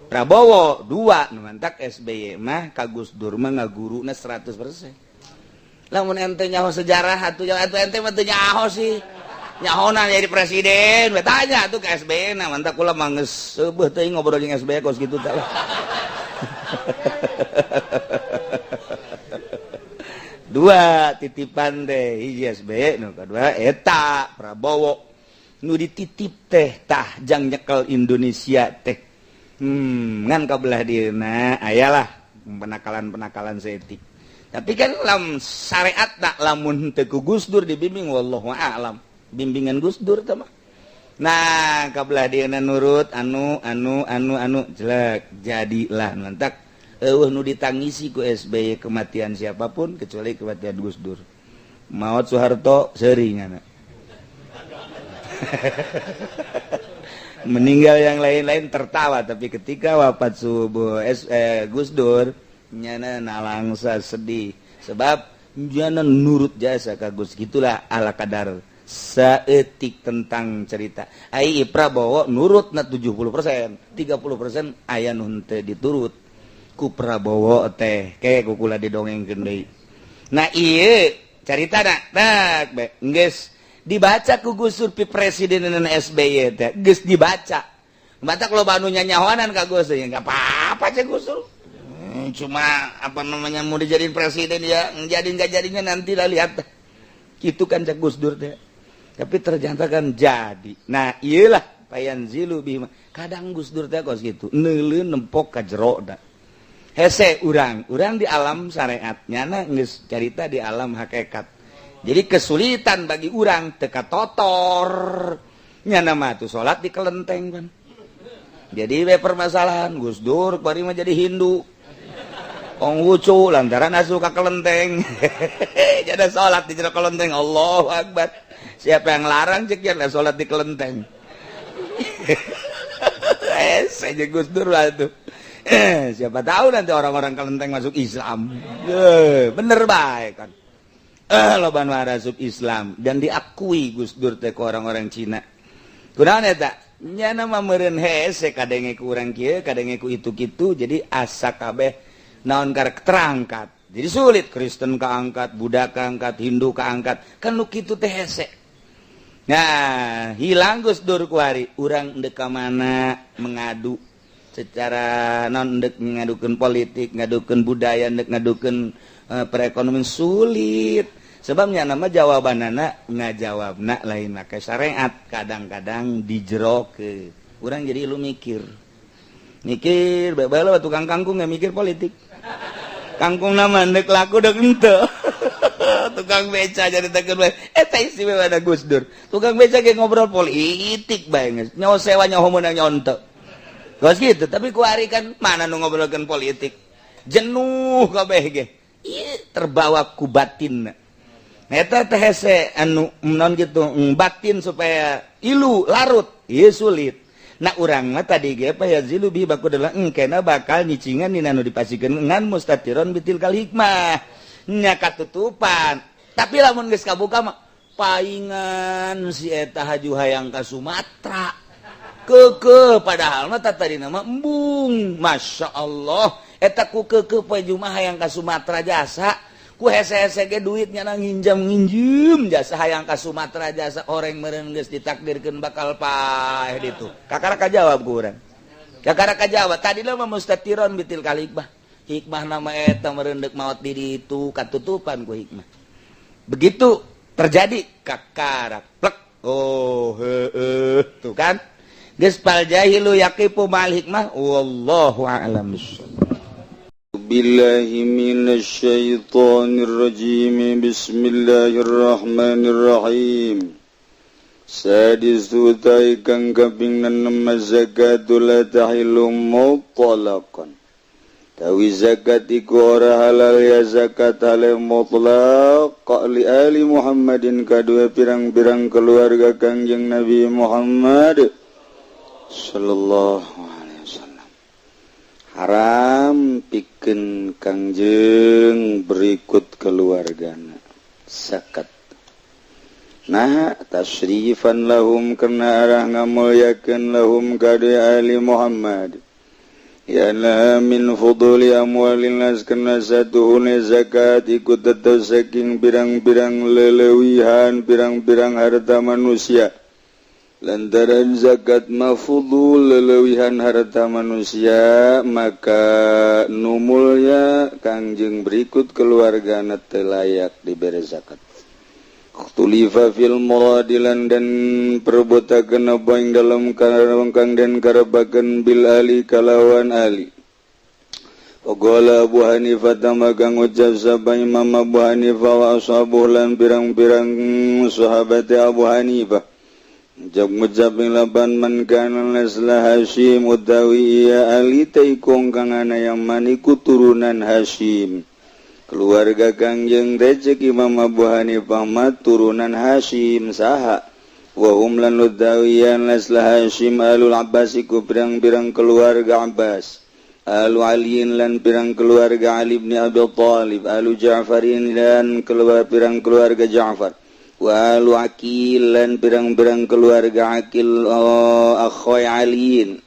Prabowo. Dua nu mantak SBY mah ka Gus Dur mah ngaguruna 100%. Lamun ente nyaho sejarah atuh, atuh ente mah teu nyaho sih, nyahona jadi presiden we tanya tuh ke SBY. Nah, mantak kula mah geus seubeuh teuing ngobrol jeung SBY kos kitu teh lah. Dua titipan deh, hiji SBY, nu kedua eta Prabowo nu dititip teh, tah jang nyekel Indonesia teh. Ngan kabelah dieuna ayalah penakalan-penakalan seetik, tapi kan lam syariat tak lamun teu ku Gus Dur dibimbing, wallahu a'lam bimbingan Gus Dur teh mah. Nah, kabelah dieuna nurut anu anu anu anu jelek, jadilah mantak eueuh nu ditangisi ku SBY kematian siapapun kecuali kematian Gus Dur. Maut Soeharto seuri nyana, meninggal yang lain-lain tertawa, tapi ketika wafat subuh Gus Dur nyana nalangsa sedih, sebab nyana nurut jasa ka Gus. Gitulah ala kadar saeutik tentang cerita. Ai Prabowo nurut na 70%, 30% aya nu henteu diturut ku Prabowo teh, kayak kukula didongengkeun deui. Nah, ieu carita na tak geus dibaca ku Gus Dur pi presiden SBY teh geus dibaca. Batak loba anu nyanyahoanan ka Gus, ya enggak apa-apa cek Gus Dur. Cuma apa namanya, mau dijadiin presiden ya jadi nggak jadinya nanti lah lihat itu kan, cek Gus Dur teh. Tapi ternyata kan jadi. Nah, iyalah fayanzilu bihi. Kadang Gus Dur teh kos gitu, neuleuh nempok ka jero da hese urang urang di alam syariat, nyana geus carita di alam hakikat. Jadi kesulitan bagi urang teka totor nyana mah tuh salat di kelenteng kan jadi we permasalahan. Gus Dur bari mah jadi Hindu Konghucu lantaran asup ka kelenteng, jadi salat di jero kelenteng. Allahu Akbar, siapa yang larang cek ya salat di kelenteng? Eh, saya Gus Dur lah tuh. Eh, siapa tahu nanti orang-orang kelenteng masuk Islam. Eh, bener baik kan. Eh, loba nu asup Islam dan diakui Gus Dur teh ke orang-orang Cina. Kunaon eta? Nyana mah meureun hese kadenge ku urang kieu, kadenge ku itu kitu, jadi asa kabeh naon karek terangkat. Jadi sulit, Kristen keangkat, Buddha keangkat, Hindu keangkat, kan nu kitu teh hese. Nah, hilang Gus Dur kuari, urang ndek ka mana mengadu secara non ndek ngadukeun politik, ngadukeun budaya, ndek ngadukeun perekonomian sulit. Sebabnya nama jawabanana ngajawabna lain make syariat, kadang-kadang dijeroke. Urang jadi lu mikir. Mikir, bae tukang kangkung nggak mikir politik. Kangkung nama ndek laku dek henteu. Tukang beca jadi tekan bae. Eta istimewa ada Gus Dur. Tukang beca ge ngobrol politik bae geus. Nyawa sewa nyaho meunang nyonto. Kos gitu, tapi kuari kan mana nu ngobrolkeun politik. Jenuh kabeh ge. Ieu terbawa ku batin. Eta teh hese anu non gitu batin supaya ilu larut, ieu sulit. Nah, urang mah tadi ge fayanzilu bihi baku adalah engkena bakal nyicingan dina nu dipasikeun ngan mustatiron bitilkal hikmah. Nya katutupan. Tapi lamun geus kabuka mah paingan si eta haju hayang ka Sumatera. Keke padahal mah tadi nama embung. Masya Allah, eta ku keke poe Jumat hayang ka Sumatera jasa. Ku hese-hese ge duitnya na nginjam nginjem jasa hayang ka Sumatera jasa orang meureun geus ditakdirkeun bakal paeh ditu. Kakara kajawab ku urang. Kakara kajawab tadi mah mustatiron bitil hikmah. Hikmah nama eta meureun deuk maot di ditu katutupan ku hikmah. Begitu terjadi kakara plek. Oh heueuh tuh kan. Geus fal jahilu yaqifu ma'al hikmah, wallahu a'lam bissawab. Billahi minasyaitonir rajim. Bismillahirrahmanirrahim. Sadis utai kang kaping nenem, zakatu la tahillu mutlaqan. Tawi zakat iku ora halal ya zakat hale mutlaq li ali Muhammadin kadua pirang-pirang keluarga Kangjeng Nabi Muhammad sallallahu alaihi wasallam. Haram pikeun Kangjeng berikut keluargana zakat. Nah, tasyrifan lahum karena arah ngamulyakeun lahum kadua ali Muhammad. Ya la min fuduli amwalin nas karena satuhune zakat iku tetep saking pirang-pirang lelewihan pirang-pirang harta manusia. Lantaran zakat mafudul lelewihan harta manusia, maka nu mulya Kangjeng berikut keluarga teu layak diberi zakat. Ikhtulifa fil muradilan dan perebutakeun apa ing dalam kang den karebakeun bil ali kalawan ali. Faqala Abu Hanifah, maka ngucap sapa Imam Abu Hanifah, wa ashabuh lan pirang-pirang sahabat Abu Hanifah. Ngucap ngucap ing laban man kana nasla Hashim, utawi ya ali teh iku kang ana yang maniku turunan Hashim. Keluarga Kangjeng teh Imam Abu Hanifah mah turunan Hashim. Saha wa hum lan utawiyan nasla Hashim alul Abbas iku pirang-pirang keluarga Abbas, alu Aliin lan pirang keluarga Ali bin Abi Thalib, alu Ja'farin dan keluar pirang keluarga Ja'far, wa alu Akil lan pirang-pirang keluarga Akil, oh, akhoy Aliin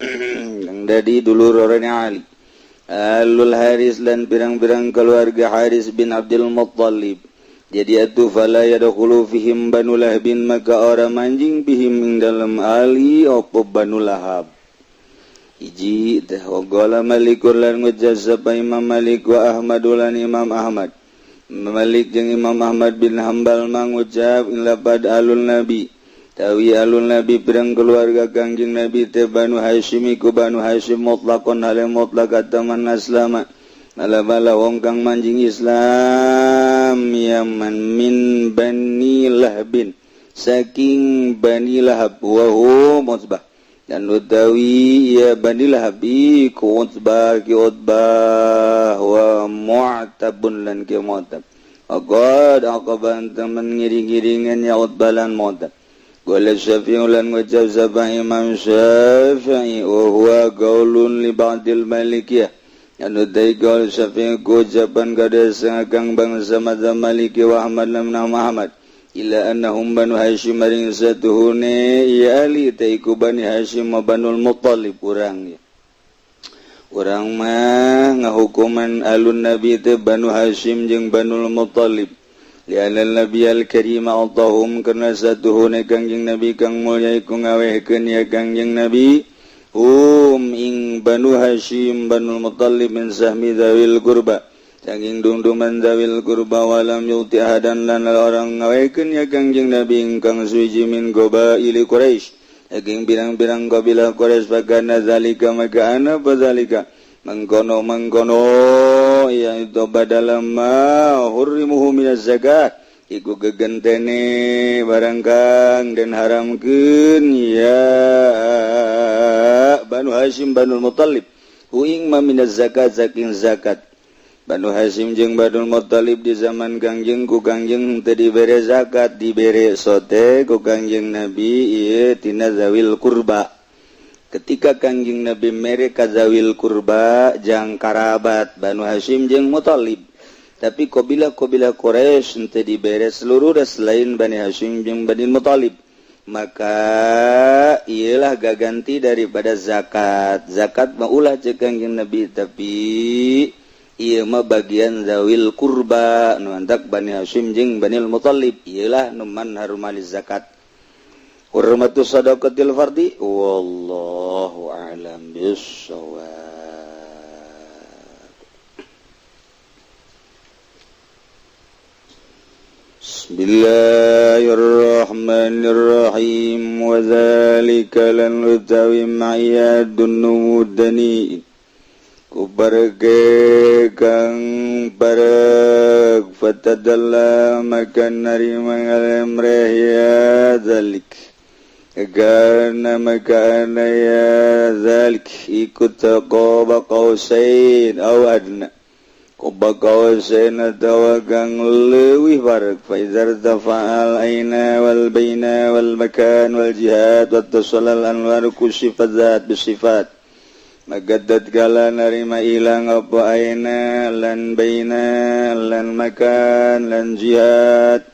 yang dari dulur orangnya Ali, alul Haris lan pirang-pirang keluarga Haris bin Abdul Muttalib. Jadi atuh fala yadkhulu fihim Banu Lahbin, maka orang manjing bihim ing dalam ali opo Banu Lahab. Hiji teh. Waqala Malikun lan ngucap sapa Imam Malik, wa Ahmad lan Imam Ahmad. Malik jeung Imam Ahmad bin Hambal mangucap ing lapad alul Nabi, tawi alul Nabi pirang keluarga Kangjeng Nabi teh Banu Hashim iku Banu Hashim mutlaqon hale mutlaq man aslama ala wong kang manjing Islam yaman min Bani Lahbin saking Bani Lahab, wa hum Utbah dan utawi ya Bani Lahab iku Utbah ki Utbah, wa Mu'tabun lan ki Mu'tab. Qad aqaban temen ngiring-ngiringan ya Utbah lan Mu'tab. Qala Syafi'i lan ngucap sapa Imam Syafi'i, wa huwa qaulun li ba'dil Malikiyah. Anu dai qaul Syafi'i ku ucapan kada kang bangsa madzhab Maliki, wa Ahmad lan Ahmad, illa annahum Banu Hashim maring satuhune ya ali ta iku Bani Hashim wa Banul Muttalib. Urang ya urang mah ngahukuman alun Nabi teh Banu Hashim jeung Banul Muttalib. Lianna Nabi al-Karim a'tahum karena satuhune Kangjeng Nabi kang mulya iku ngawehkeun ya Kangjeng Nabi hum ing Banu Hashim Banul Muttalib min sahmi dzawil qurba saking dungduman dzawil qurba, walam yuti ahadan lan orang ngawehkeun ya Kangjeng Nabi ingkang suci min qabaili Quraisy saking pirang-pirang kabilah Quraisy. Fakana zalika maka ana fadzalika mengkono mengkono ya itu badala ma hurrimuhu minaz zakat iku gegentene barang kang den haramkeun ya Banu Hashim Banul Muttalib hu ing ma minaz zakat saking zakat. Banu Hashim jeung Banul Muttalib di zaman Kangjeng ku Kangjeng teu dibere zakat, dibere sote ku Kangjeng Nabi ieu tina zawil kurba. Ketika Kangjeng Nabi mere ka zawil kurba jang karabat Banu Hashim jeung Muttalib. Tapi qabilah-qabilah Quraisy henteu dibere seluruh selain Bani Hashim jeung Bani Muthalib. Maka ialah gaganti daripada zakat. Zakat mah ulah cek Kangjeng Nabi, tapi ieu mah bagian zawil kurba nu antak Bani Hashim jeung Bani Muthalib, ialah nu man harumali zakat. Hurmatu sadaqatil fardi, wallahu a'lam bissawab. Bismillahirrahmanirrahim. Wa dzalika lan utawi ma'yadun numudani kubarge kang bareg fatadalla makan narima ngalemreh ya dzalik karena maka ya dzalik ikut taqaba qausain aw adna Qaba qausain atawa kang leuwih bareg fa idza tafa'al aina wal baina wal makan wal jihad wat tasalal anwar kusifat zat bisifat maka tatkala narima ilang apa aina lan baina lan makan lan jihad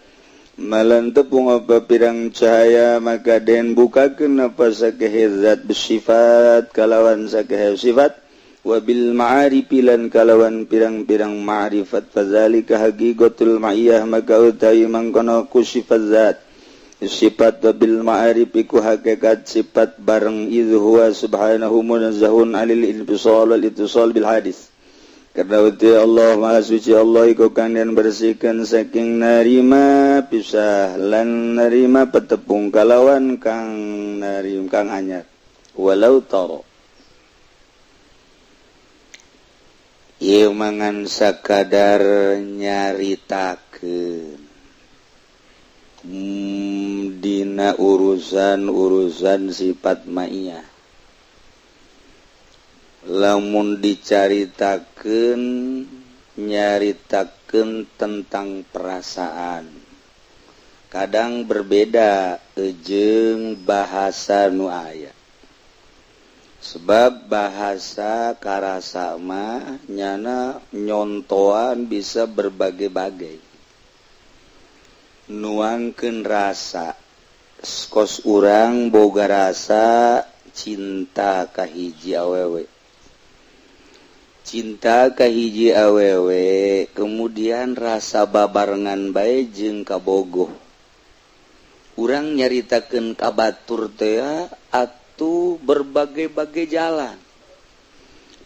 malan tepung apa pirang cahaya maka den bukakeun apa sakehe zat bersifat kalawan sakehe sifat wabil ma'arifi lan kalawan pirang-pirang ma'rifat fazalika haqiqatul ma'iyah maka utawi mangkono ku sifat zat sifat wabil ma'arifi ku hakikat sifat bareng idz huwa subhanahu munazzahun 'anil infisal wal ittisal bil hadis. Karena uti Allah maha suci Allah iku kang den bersihkan saking narima pisah lan narima petepung kalawan kang narim kang anyar walau taro. Ieu mangan sakadar nyaritakeun dina urusan-urusan sifat ma'iyah. Lamun dicaritakeun nyaritakeun tentang perasaan kadang berbeda jeung bahasa nu aya. Sebab bahasa karasa mah nyana nyontoan bisa berbagai-bagai. Nuangkeun rasa kos urang boga rasa cinta ka hiji awewe. Cinta ka hiji awewe kemudian rasa babarengan bae jeung kabogoh. Urang nyaritakeun ka batur teh atuh berbagai-bagai jalan,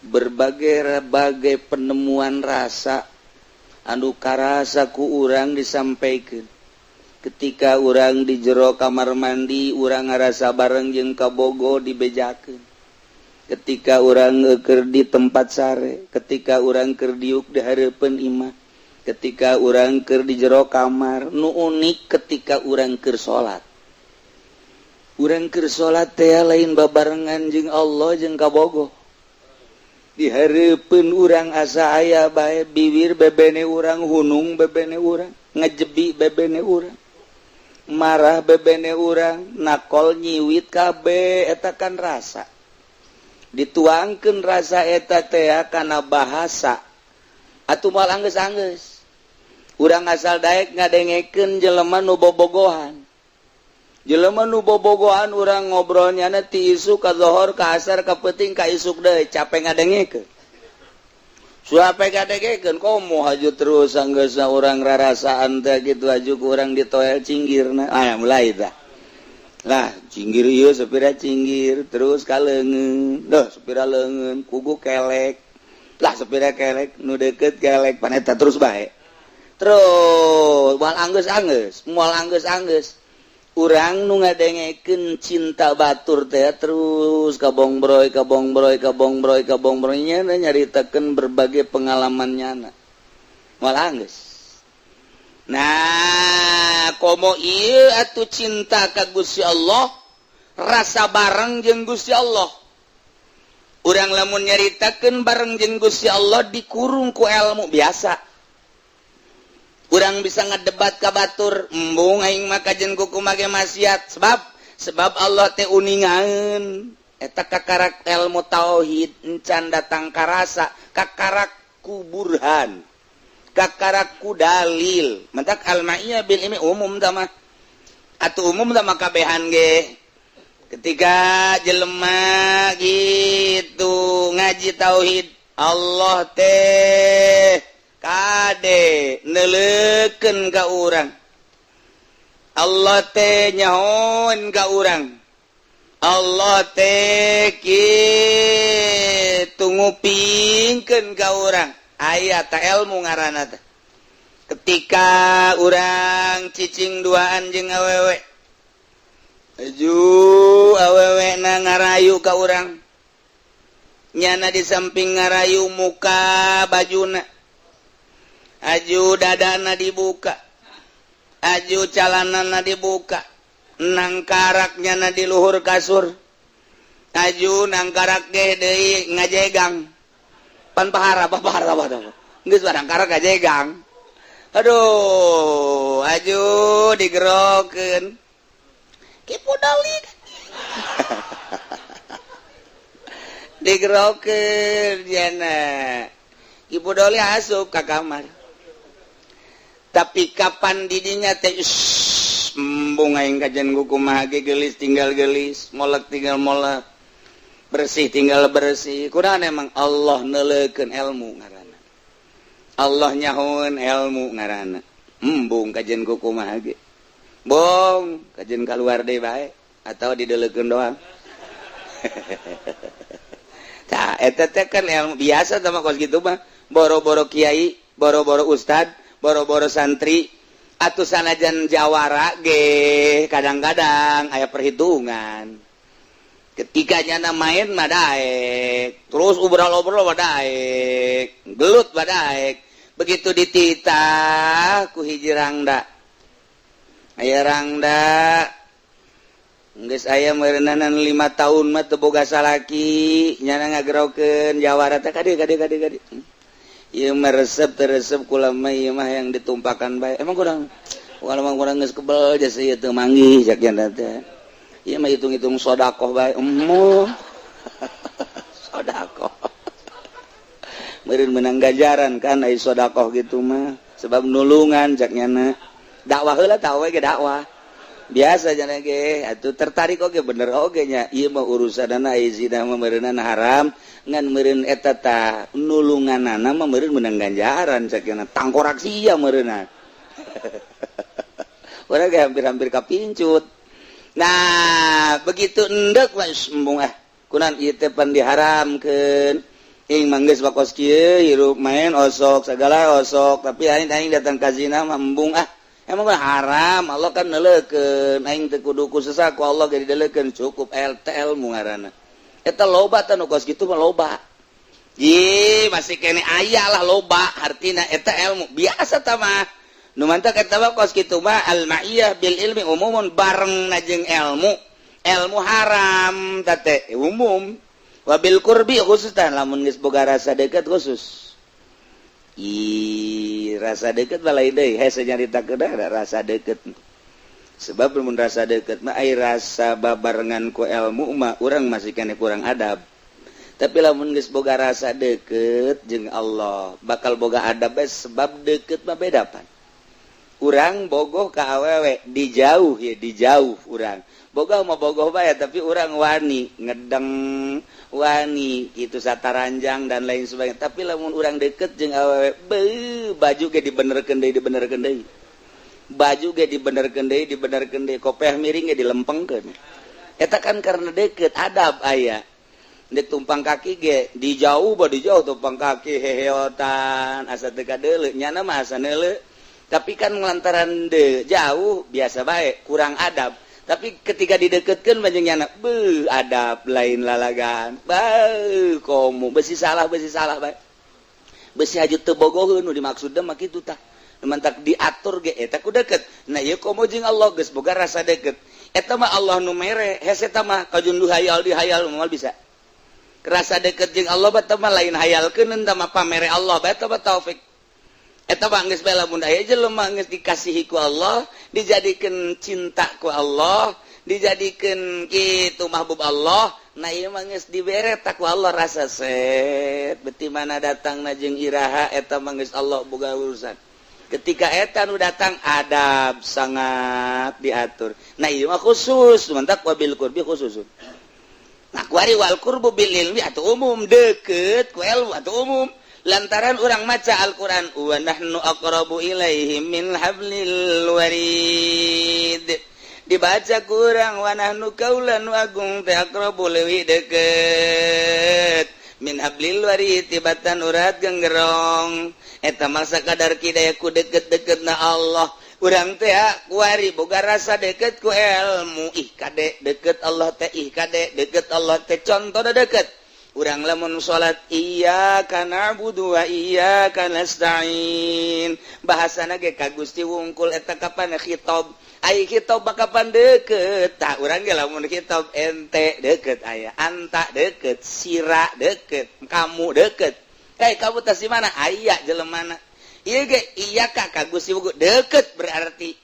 berbagai-bagai penemuan rasa anu karasa ku urang disampaikan. Ketika urang di jero kamar mandi urang ngarasa bareng jeung kabogo dibejakeun. Ketika urang keur di tempat sare, ketika urang keur diuk di hareupeun imah, ketika urang keur di jero kamar, nu unik ketika urang keur salat. Urang keur salat teh lain babarengan jeung Allah jeung kabogoh. Di hareupeun urang asa aya bae bibir bebene urang, hunung bebene urang, ngejebi bebene urang, marah bebene urang, nakol nyiwit kabeh eta kan rasa. Dituangkeun rasa eta teh kana bahasa atuh moal anggeus-anggeus. Urang asal daek ngadengekeun jelema nu bobogohan. Jelema nu bobogohan urang ngobrolnya na ti isuk ka zohor ka asar ka peuting ka isuk deui capek ngadengekeun. Suape ngadengekeun komo haju terus anggeusna urang rarasaan teh kitu haju ku urang ditoel cinggirna. Ah mulai tah. Lah cinggir ieu sapira cinggir terus ka leungeun. Duh sapira leungeun kugu kelek. Lah sapira kelek nu deukeut kelek paneta terus bae. Terus moal anggeus-anggeus, moal anggeus-anggeus. Urang nu ngadengekeun cinta batur teh terus kabongbroy kabongbroy kabongbroy kabongbroy nya nyaritakeun berbagai pengalaman nyana. Moal anggeus. Nah, komo ieu atuh cinta ka Gusti Allah, rasa bareng jeung Gusti Allah. Urang lamun nyaritakeun bareng jeung Gusti Allah dikurung ku ilmu biasa. Urang bisa ngedebat ka batur, embung aing mah kajen kuku make maksiat. Sebab Allah teh uningaeun. Eta kakarak ilmu tauhid encan datang karasa, kakarak ku burhan. Kakaraku dalil. Mentak al-ma'iyah bil ilmi umum tah mah. Atuh umum tah mah kabehan ge. Ketika jelema gitu ngaji tauhid, Allah teh kade neuleukeun ka urang. Allah teh nyahoan ka urang. Allah teh kitu ngupingkeun ka urang. Aya ta ilmu ngaranna teh. Ketika urang cicing duaan jeung awewe, aju awewe na ngarayu ka urang. Nyana di samping ngarayu muka bajuna. Aju dadana dibuka. Aju calanana dibuka. Nangkarak nyana di luhur kasur. Aju nangkarak ge deui ngajegang. Pan pahara pahara pahara. Geus nangkarak ngajegang. Aduh, aju digerokeun. Kipu doli. Digerokeun jana. Kipu doli asup ka kamar. Tapi kapan didinya teh embung aing kajian kumaha ge geulis tinggal geulis, molek tinggal molek, bersih tinggal bersih. Kunaon emang Allah neuleukeun ilmu ngaranna. Allah nyahoeun ilmu ngaranna. Embung kajian kumaha ge. Bong, kajian keluar deui bae atau dideleukeun doang. Tah eta teh kan ilmu biasa tah mah kos kitu mah. Boro-boro kiai, boro-boro ustad, boro-boro santri, atuh sanajan jawara ge kadang-kadang aya perhitungan. Ketika nyana main mah daek, terus obrol-obrol mah daek, gelut mah daek. Begitu dititah ku hiji rangda. Aya rangda geus aya meureunana 5 tahun mah teu boga salaki, nyana ngagerokeun jawara teh kade kade kade kade. Ieu mah resep teu resep kula mah ieu mah yang ditumpakan bae. Emang kurang walau mah kurang geus kebel jasa ieu teu manggih cak nya teh. Ieu mah hitung-hitung sedekah bae. Emoh. Sedekah. Meureun menang ganjaran kan ai sedekah gitu mah sebab nulungan cak nyana. Dakwah heula tah we ge dakwah. Biasa jana ge atuh tertarik oge bener oge nya ieu mah urusanana ai zina mah meureunana haram ngan meureun eta tah nulunganana mah meureun menang ganjaran cak nya tangkorak sia meureunna. Urang ge hampir-hampir kapincut. Nah, begitu endek mah embung ah kunan ieu teh pan diharamkeun. Ing mah geus bakos kieu hirup main osok segala osok tapi aing aing datang ka zina mah embung ah. Emang haram, Allah kan neleukeun, aing teu kudu ku sesah ku Allah ge dideleukeun cukup LTL mu ngaranna. Eta loba tah nu kos kitu mah loba. Ih, masih kene aya lah loba artina eta ilmu biasa tah mah. Nu mantak eta mah kos kitu mah al-ma'iyah bil ilmi umumun bareng na jeung ilmu. Ilmu haram tah teh umum. Wabil qurbi khusus tah lamun geus boga rasa deukeut khusus. Ih, rasa deket mah lain deui, hese nyarita kedah rasa deket. Sebab mun rasa deket mah ai rasa babarengan ku ilmu mah urang masih kene kurang adab. Tapi lamun geus boga rasa deket jeung Allah, bakal boga adab bae sebab deket mah beda pan. Urang bogoh ka awewe di jauh ya, di jauh urang. Bogoh mah bogoh bae tapi urang wani ngedeng wani gitu sataranjang dan lain sebagainya. Tapi lamun urang deket jeung awewe beuh baju ge dibenerkeun deui dibenerkeun deui. Baju ge dibenerkeun deui dibenerkeun deui, kopeah miring ge dilempengkeun. Eta kan karena deket adab aya. Dek tumpang kaki ge di jauh ba di jauh tumpang kaki heheotan asa teu kadeuleu nyana mah asa neuleu. Tapi kan lantaran de jauh biasa bae kurang adab. Tapi ketika dideketkeun banjing nyana beuh adab lain lalagan. Beuh komo besi salah bae. Besi haju teu bogoheun nu dimaksudna mah kitu tah. Nu mantak diatur ge eta ku deket. Nah ieu komo jeung Allah geus boga rasa deket. Eta mah Allah nu mere, hese eta mah kajun du hayal dihayal moal bisa. Rasa deket jeung Allah bae mah lain hayalkeun eta mah pamere Allah bae eta mah taufik. Eta mah geus bae lamun aya jelema geus dikasihi ku Allah, dijadikeun cinta ku Allah, Dijadikan gitu mahbub Allah. Nah, ieu mah geus dibere takwa Allah rasa set beti mana datang na jeung iraha eta mah geus Allah boga urusan. Ketika eta nu datang adab sangat diatur. Nah, ieu mah khusus mantak wabil qurbi khususun. Nah, kuari wal qurbu bil ilmi atau umum, deket ku ilmu atau umum, lantaran orang maca Al-Qur'an wa nahnu aqrabu ilaihi min hablil warid, dibaca kurang wa nahnu kaula nu agung teh aqrabu leuwih deket min hablil warid tibatan urat genggerong. Eta masa kadar kidaya ku deket-deket na Allah. Urang teh kuari boga rasa deket ku ilmu. Ih kade deket Allah teh, ih kade deket Allah teh. Contoh deket urang lamun salat, iyyaka na'budu wa iyyaka nasta'in, bahasana ge ka Gusti wungkul. Eta kapan khitab? Ai khitab kapan deket? Tah, urang ge lamun khitab ente deket, aya anta deket, sira deket, kamu deket. Eh, kamu tas di mana? Aya jelemana. Ieu ge iyyaka ka Gusti wungkul deket, berarti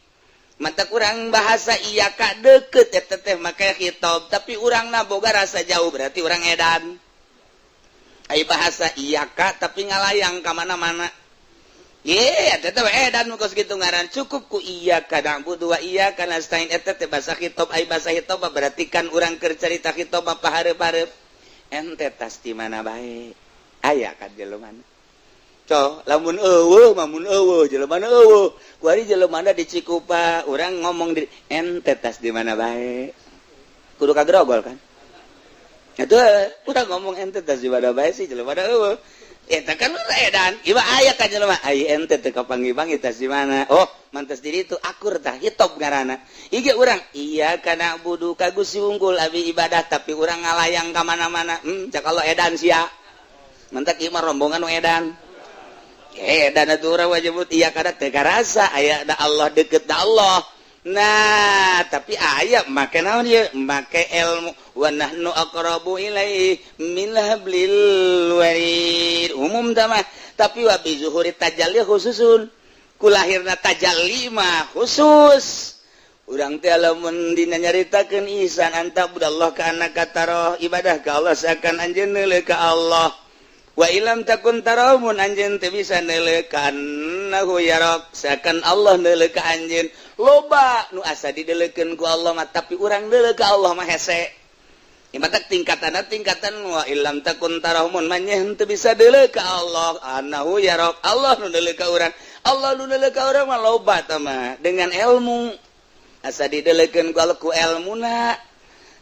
mata kurang bahasa iyyaka deket eta teh make khitab, tapi urang na boga rasa jauh, berarti urang edan. Ai bahasa iyyaka tapi ngalayang ka mana-mana. Ye, eta teh edan kos kitu ngaran. Cukup ku iyyaka na'budu wa iyyaka nasta'in, eta teh bahasa khitab. Ai bahasa khitab berarti kan urang keur carita khitab pahareup-hareup, ente tas di mana bae, aya kan jelema. Coh, lamun eueuh, lamun eueuh, jelema eueuh. Kuari jelema di Cikupa, urang ngomong di ente tas di mana bae. Kudu kagrogol kan? Itu urang ngomong ente tas di mana bae sih, jelema eueuh. Eta kan edan, ieu aya kan jelema. Ai ente teu kapanggih-panggih tas di mana? Oh, mantas diri itu akur tah, hitop ngaranna. Ieu urang iyyaka na'budu ka Gusti wungkul abi ibadah, tapi urang ngalayang ka mana-mana. Cak Allah edan sia. Mantak ieu mah rombongan nu edan. Dan urang wajib iya kada teu karasa aya da Allah deket da Allah. Nah, tapi aya make naon ieu? Make ilmu wa nahnu aqrabu ilaihi min hablil warid. Umum tah mah, tapi wa bi zuhuri tajalli khususun. Ku lahirna tajalli mah khusus. Urang teh lamun dina nyaritakeun ihsan an ta'budallah ka'annaka tarahu, ibadah ka Allah seakan anjeun neuleuh ka Allah. Wa illam takun tarahu, mun anjeun teu bisa neuleuh, ka'annahu yarak, seakan Allah neuleuh ka anjeun. Loba nu asa dideleukeun ku Allah mah, tapi urang neuleuh ka Allah mah hese. Mata tingkatan tingkatan wa illam takun tarahu, mun manyeh teu bisa deuleuh ka Allah, annahu yarak, Allah nu neuleuh ka urang. Allah nu neuleuh ka urang mah loba tah mah dengan ilmu asa dideleukeun ku Allah ku ilmuna.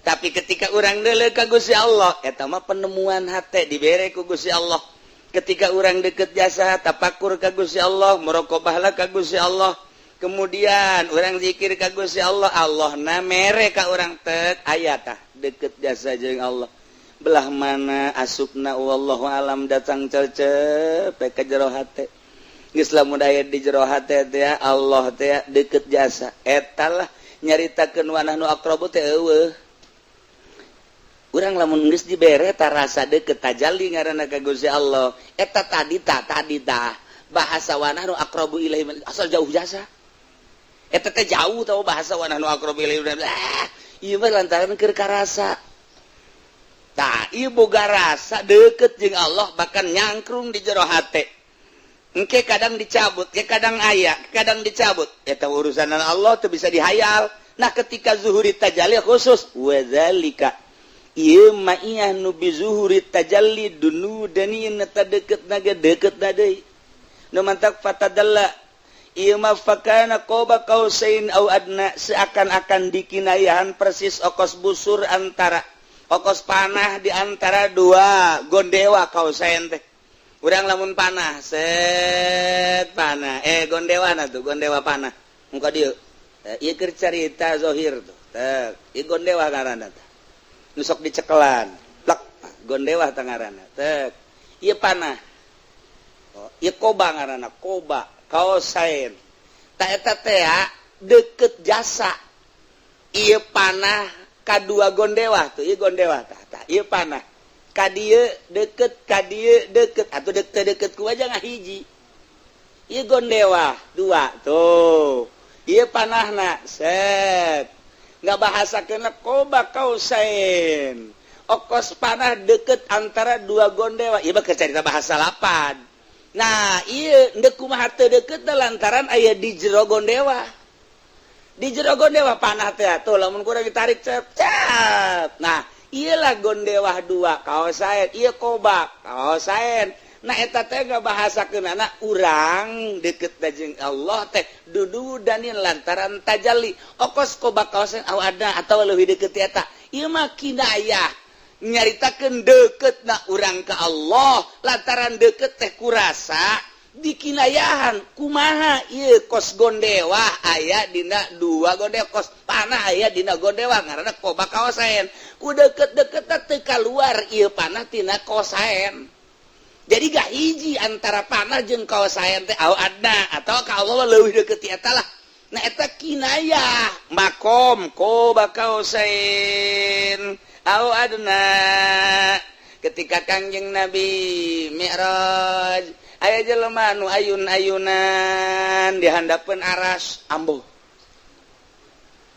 Tapi ketika urang deuleuh ka Gusti Allah, eta mah penemuan hate dibere ku Gusti Allah. Ketika urang deket jasa tapakur ka Gusti Allah, muraqabahlah ka Gusti Allah, kemudian urang zikir ka Gusti Allah, Allah na mere ka urang tek aya tah deket jasa jeung Allah. Belah mana asupna wallahu alam, datang cecep ka jero hate. Geus lamun aya di jero hate teh Allah teh deket jasa, eta lah nyaritakeun wa nahnu aqrabu teh eueuh. Urang lamun geus dibere ta rasa deket, tajalli ngaranna ka Gusti Allah. Eta tadi ta, tadi tah bahasa wa nahnu aqrabu ilaihi asal jauh jasa. Eta teh jauh tau bahasa wa nahnu aqrabu ilaihi. Ah, ieu mah lantaran keur karasa tah ieu boga rasa deket jeung Allah, bahkan nyangkrung di jero hate. Engke kadang dicabut, ke kadang aya, kadang dicabut. Eta urusan Allah teu bisa dihayal. Nah, ketika zuhuri tajalli khusus wadzalika ieu ma'iyah nu bizuhuri tajalli dunu daniin eta deket naga deket na deui nu mantak fatadalla ieu mah fakana qaba qausain au adna, seakan-akan dikinayahan persis okos busur antara okos panah di antara dua gondewa. Kausain teh urang lamun panah set panah, eh, gondewa na tuh, gondewa panah muka dieu. Ieu keur carita zohir tuh. Tek ieu gondewa ngaranna teh nu sok dicekelan plek, gondewa teh ngaranna. Tek ieu panah. Oh, ieu koba ngaranna, koba kausain. Ta eta teh deket jasa ieu panah kadua gondewa tuh. Ieu gondewa tah, tah ieu panah ka dieu deket, ka dieu deket atau deket deket ku aja ngahiji. Ieu gondewa dua tuh, ieu panahna set. Ngabahasakeun qoba kausain, okos panah deket antara dua gondewa. Ieu mah carita bahasa lapan. Nah, ieu ndek kumaha teu deket lantaran aya di jero gondewa. Di jero gondewa panah teh tuh, lamun kurang ditarik, cep cep. Nah, iyalah gondewah dua kausain, ieu qoba kausain. Nah, eta teh ngabahasakeun anak urang deket jeung Allah teh dudu danin lantaran tajalli okos qoba kausain aw adna atau leuwih deket eta. Ieu mah kinayah nyaritakeun deket na urang ke Allah lantaran deket teh kurasa dikinayahan kumaha ieu kos gondewah aya dina dua gondewah, kos panah aya dina gondewah, ngaranna qoba kausain. Ku deket-deket teu kaluar ieu panah tina kausain, jadi gak hiji antara panah jeung kausain teh, aw adna atau ka Allah leuwih deket ti eta lah. Nah, eta kinayah makom qoba kausain aw adna. Ketika Kangjeng Nabi Mi'raj, aya jelema nu ayun-ayunan di handapeun aras, ambo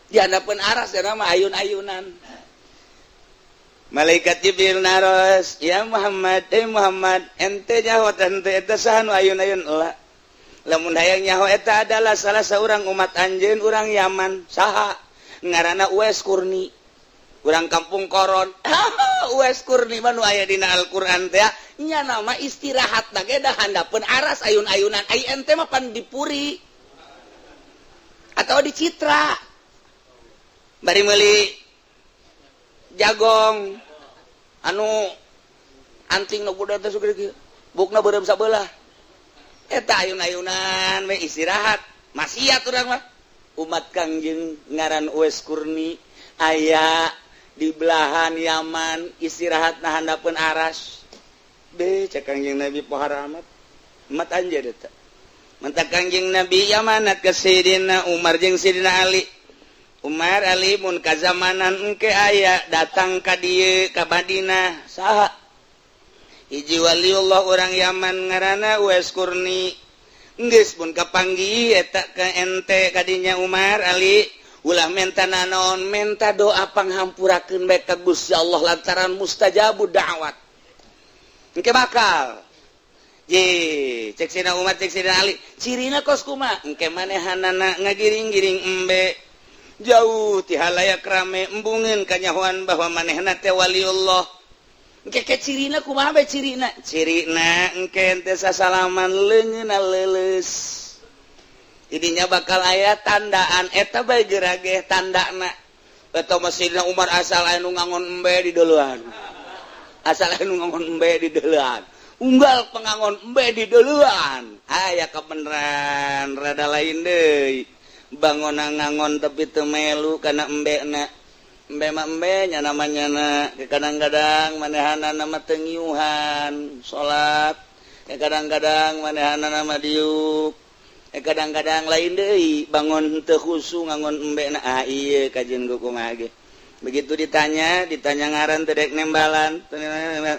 di handapeun aras ya nama ayun-ayunan. Malaikat Jibril naros, "Ya Muhammad, eh Muhammad, ente nyaho ente eta saha nu ayun-ayun?" "Lah, lamun hayang nyaho, eta adalah salah seorang umat anjeun, urang Yaman." "Saha ngaranna?" "Uwais Kurni, urang kampung Koron." Uwais Kurni mah nu aya dina Al-Qur'an teh nya, nama istirahat ge da handapeun aras ayun-ayunan. Ai ente mah pan dipuri atau di Citra bari meuli jagong anu anting nu kuda teh sugede kieu, bukna beureum sabelah, eta ayun-ayunan we istirahat. Maksiat urang mah. Umat Kangjeng ngaran Uwais Kurni aya di belahan Yaman, istirahat na handapeun aras. Be, cek Kangjeng Nabi, "Pohara amat umat anjeun eta." Mentak Kangjeng Nabi yamanat ke Sayyidina Umar jeung Sayyidina Ali. "Umar, Ali, mun kazamanan engke aya datang ka dieu ka Madinah saha hiji waliullah orang Yaman ngaranna Uwais Kurni, geus mun kapanggih eta ke ente kadinya, Umar, Ali, ulah menta nanaon, menta doa panghampurakeun bae ka Gusti Allah lantaran mustajabu da'wat, engke bakal ye." Cek Sina Umar, cek Sina Ali, "Cirina kos kuma?" "Engke manehanana ngagiring-giring embe jauh ti halayak rame, embungeun kanyahoan bahwa manehna teh waliullah. Engke ke cirina kumaha bae cirina?" "Cirina engke teh sasalaman leungeunna leuleus, idinya bakal aya tandaan eta bae gerage tandana." Eta mah Sidina Umar asal aya nu ngangon embe di deulean, asal aya nu ngangon embe di deulean, unggal pengangon embe di deulean, aya kebenaran rada lain deui. Bangun ngangon tapi teu melu kana embena. Embe mah embe nya namanya na kadang-kadang manehana nama teu ngiuhan salat, kadang-kadang manehana nama diuk, kadang-kadang lain deui, bangun teu khusu ngangon embe na. Ah, ieu kajian kumaha ge. Begitu ditanya, ditanya ngaran teu dek nembalan.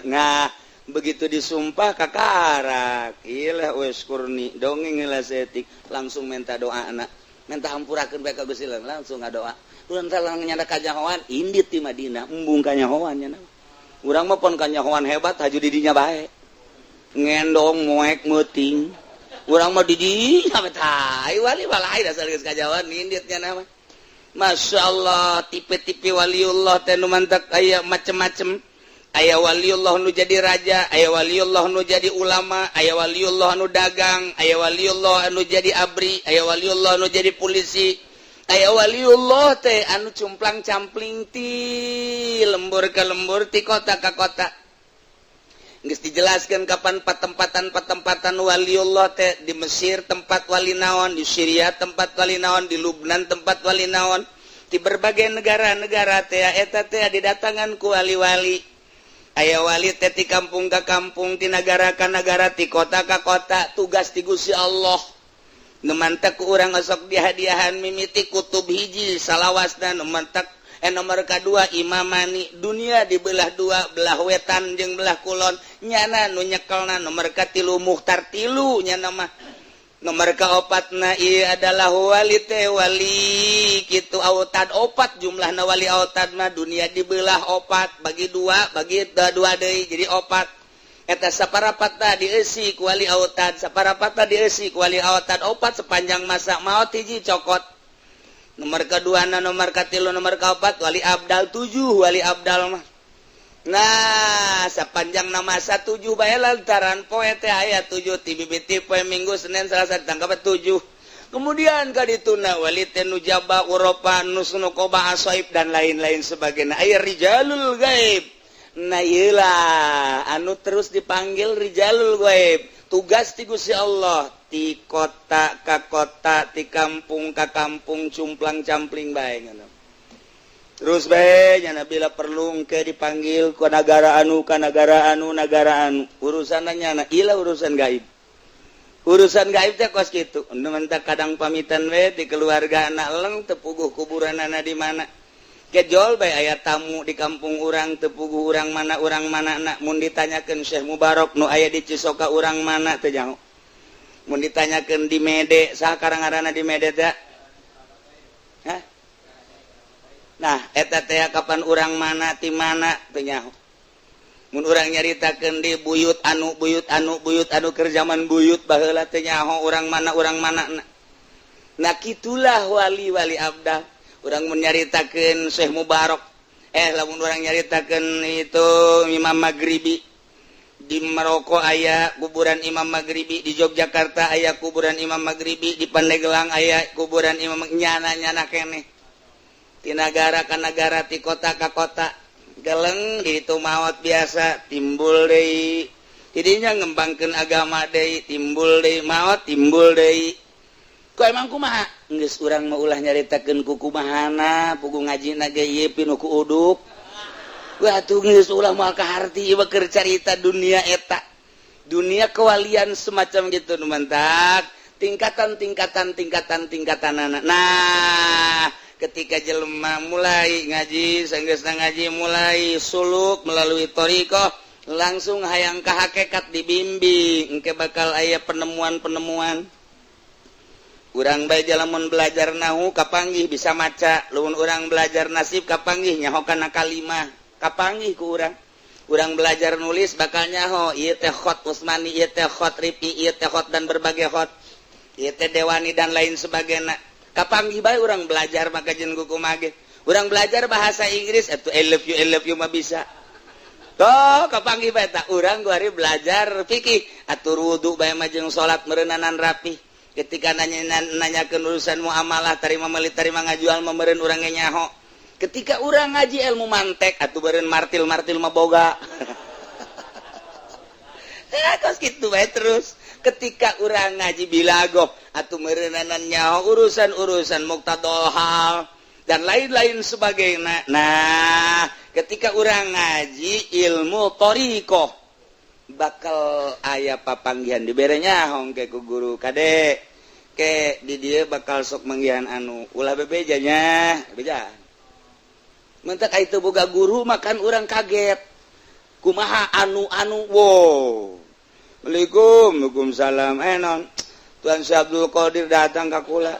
Nah, begitu disumpah kakarak, ilah Uwais Kurni dongeng lah setik, langsung minta doa anak, minta hampurakeun bae ka Gusti, langsung ngadoa. Urang teh nyanda kanyahoan indit di Madinah, embung kanyahoan nya. Urang mah pon kanyahoan hebat haju di dinya bae, ngendong moek meuting. Urang mah di dinya tai wali walai dasar geus kanyahoan inditnya nama. Masya Allah, tipe-tipe waliullah teh nu mantak aya macem-macem. Aya waliullah nu jadi raja, aya waliullah nu jadi ulama, aya waliullah nu dagang, aya waliullah anu jadi abri, aya waliullah nu jadi polisi, aya waliullah teh anu cumplang campling ti lembur ke lembur, ti kota ke kota. Geus dijelaskan kapan patempatan-patempatan waliullah teh, di Mesir tempat wali naon, di Syria tempat wali naon, di Lubnan tempat wali naon, di berbagai negara-negara teh eta teh didatangan ku wali-wali. Aya wali teh ti kampung ke kampung, ti negara ke negara, ti kota ke kota, tugas ti Gusti Allah. Nu mantak ku urang osok dihadiahan mimiti kutub hiji salawasna, nu mantak nomor kedua imamani, dunia dibelah dua, belah wetan jeung belah kulon, nyana nu nyekelna. Nomor katilu muhtar tilu, nyana mah. Nomor kaopatna ieu adalah wali teh wali kitu autad, opat jumlahna. Wali autad mah dunia dibelah opat, bagi dua, bagi dua deui jadi opat. Eta saparapatna dieusi ku wali autad, saparapatna dieusi ku wali autad, opat sepanjang masa. Maot hiji, cokot nomor kedua na, nomor katilu, nomor keempat, wali abdal tujuh. Wali abdal mah, nah, sepanjang nama tujuh bae, lantaran poe teh aya tujuh, ti bibiti poe Minggu, Senin, Selasa, ditangkap tujuh. Kemudian kadituna wali teh nujaba, urafa, nusnukoba, asoib, dan lain-lain sebagainya. Aya rijalul gaib. Nah, iyalah anu terus dipanggil rijalul gaib, tugas ti Gusti Allah ti kota ka kota, ti kampung ka kampung, cumplang campling bae ngono. Terus bae nyana, bila perlu ke dipanggil ke negara anu, ke negara anu, negara anu, urusan nyana ila urusan gaib. Urusan gaib teh kos kitu. Nu mentak kadang pamitan we di keluarga anak leng, teu puguh kuburan anak di mana. Kejol bae aya tamu di kampung urang, teu puguh urang mana, urang mana. Anak mun ditanyakeun Syekh Mubarok nu aya di Cisoka urang mana, teu jauh. Mun ditanyakeun di Mede saha karang-ngaranna di Mede teh? Hah? Nah, eta teh kapan urang mana, ti mana, teu nyaho. Mun urang nyaritakeun di buyut anu, buyut anu, buyut anu, keur zaman buyut baheula, teu nyaho urang mana, urang mana. Nah, kitulah wali-wali abdal. Urang mun nyaritakeun Syekh Mubarok, eh, lamun urang nyaritakeun itu Imam Maghribi, di Maroko aya kuburan Imam Maghribi, di Yogyakarta aya kuburan Imam Maghribi, di Pandeglang aya kuburan Imam, nyana-nyana keneh ti nagara ka nagara, ti kota ka kota. Geleng di itu maut biasa, timbul deui tidinya ngembangkeun agama deui, timbul deui, maut, timbul deui. Ku emang kumaha geus urang mah ulah nyaritakeun ku kumahana, puguh ngajina ge ieu pinu ku uduk. Wah, tuh geus ulah moal kaharti ieu keur carita dunia eta, dunia kewalian semacam gitu. Nu mantak tingkatan, tingkatan, tingkatan, tingkatan anak. Nah, ketika jelema mulai ngaji, sanggeusna ngaji mulai suluk melalui thoriqoh, langsung hayang ka hakikat, dibimbing, engke bakal aya penemuan-penemuan. Urang bae lamun belajar nahu kapanggih bisa maca, lamun urang belajar nasib kapanggih nyaho kana kalimah, kapanggih ku urang. Urang belajar nulis bakal nyaho ieu teh khot Utsmani, ieu teh khot Rifi, ieu teh khot dan berbagai khot, ieu teh Dewani, dan lain sebagainya. Kapanggih bae urang belajar maka jeung kumaha ge. Urang belajar bahasa Inggris atuh "I love you, I love you" mah bisa. Toh kapanggih bae tak. Urang kuari belajar fikih atur wudu bae mah jeung salat meureunanan rapi. Ketika nanya nanyakeun urusan muamalah, tarima meuli, tarima ngajual, meureun urang ge nyaho. Ketika urang ngaji ilmu mantek atuh beureun martil-martil mah boga. Eh, kos kitu bae terus. Ketika urang ngaji balaghah atau meureunanan nyaho urusan-urusan muqtadol hal dan lain-lain sebagainya. Nah, ketika urang ngaji ilmu thoriqoh bakal aya papanggihan, diberenya hongke ku guru, "Kade ke di dia bakal sok manggihan anu, ulah bebejanya beja." Mentak itu boga guru makan urang kaget, kumaha anu anu, wow, "Assalamualaikum." "Waalaikumsalam." "Eh, non Tuan Syekh Abdul Qadir datang ka kula."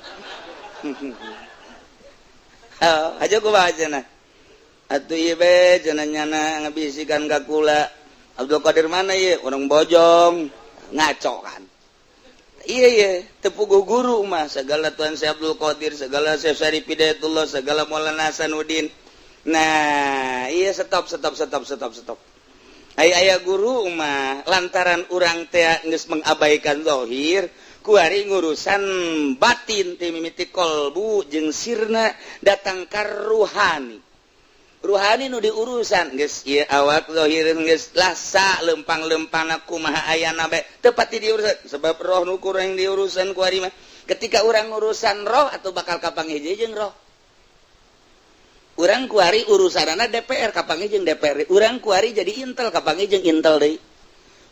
Oh, aja kumaha cenah atuh, "Ieu be cenah, nyana ngabisikan ka kula." "Abdul Qadir mana ieu?" "Orang Bojong." Ngaco kan? Iya iya teu puguh guru mah segala Tuan Syekh Abdul Qadir, segala Syekh Syarif Hidayatullah, segala Maulana Hasanuddin. Nah, iya, stop, stop, stop, stop, stop. Aya aya guru mah lantaran urang teh geus mengabaikan zahir, kuari ngurusan batin ti mimiti kolbu jeung sirna datang ka ruhani. Ruhani nu diurusan geus ieu awak zahir geus lasa lempang-lempangna kumaha ayana bae, teu pati diurusan sebab roh nu kurang diurusan kuari mah. Ketika urang urusan roh atau bakal kapanggih jeung roh. Urang kuari urusanana DPR, kapanggih jeung DPR. Urang kuari jadi Intel, kapanggih jeung Intel deui.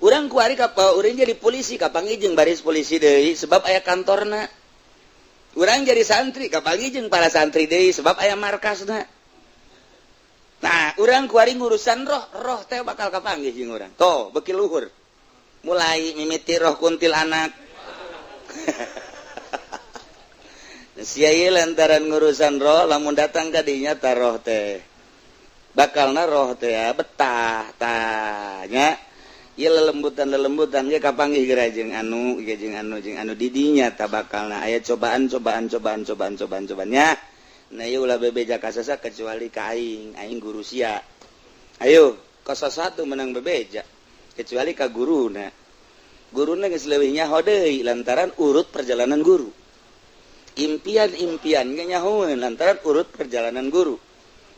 Urang kuari kapa urang jadi polisi, kapanggih jeung baris polisi deui sebab aya kantorna. Urang jadi santri, kapanggih jeung para santri deui sebab aya markasna. Nah, urang kuari ngurusan roh, roh teh bakal kapanggih jeung urang. Toh beki luhur, mulai mimiti roh kuntil anak. Sia ieu lantaran ngurusan roh, lamun datang ka dinya tah roh teh bakalna roh teh ya, betah tanya ieu lelembutan-lelembutan ge kapanggih geura jeung anu ge jeung anu jeung anu di dinya tah bakalna aya cobaan cobaan cobaan cobaan cobaan cobaannya. Nah ieu ulah bebeja ka sasa kecuali ka aing, aing guru sia. Ayo ka satu menang bebeja kecuali ka guruna. Guruna geus leuwih nyaho deui lantaran urut perjalanan guru. Impian-impian ge nyahoeun lantaran urut perjalanan guru.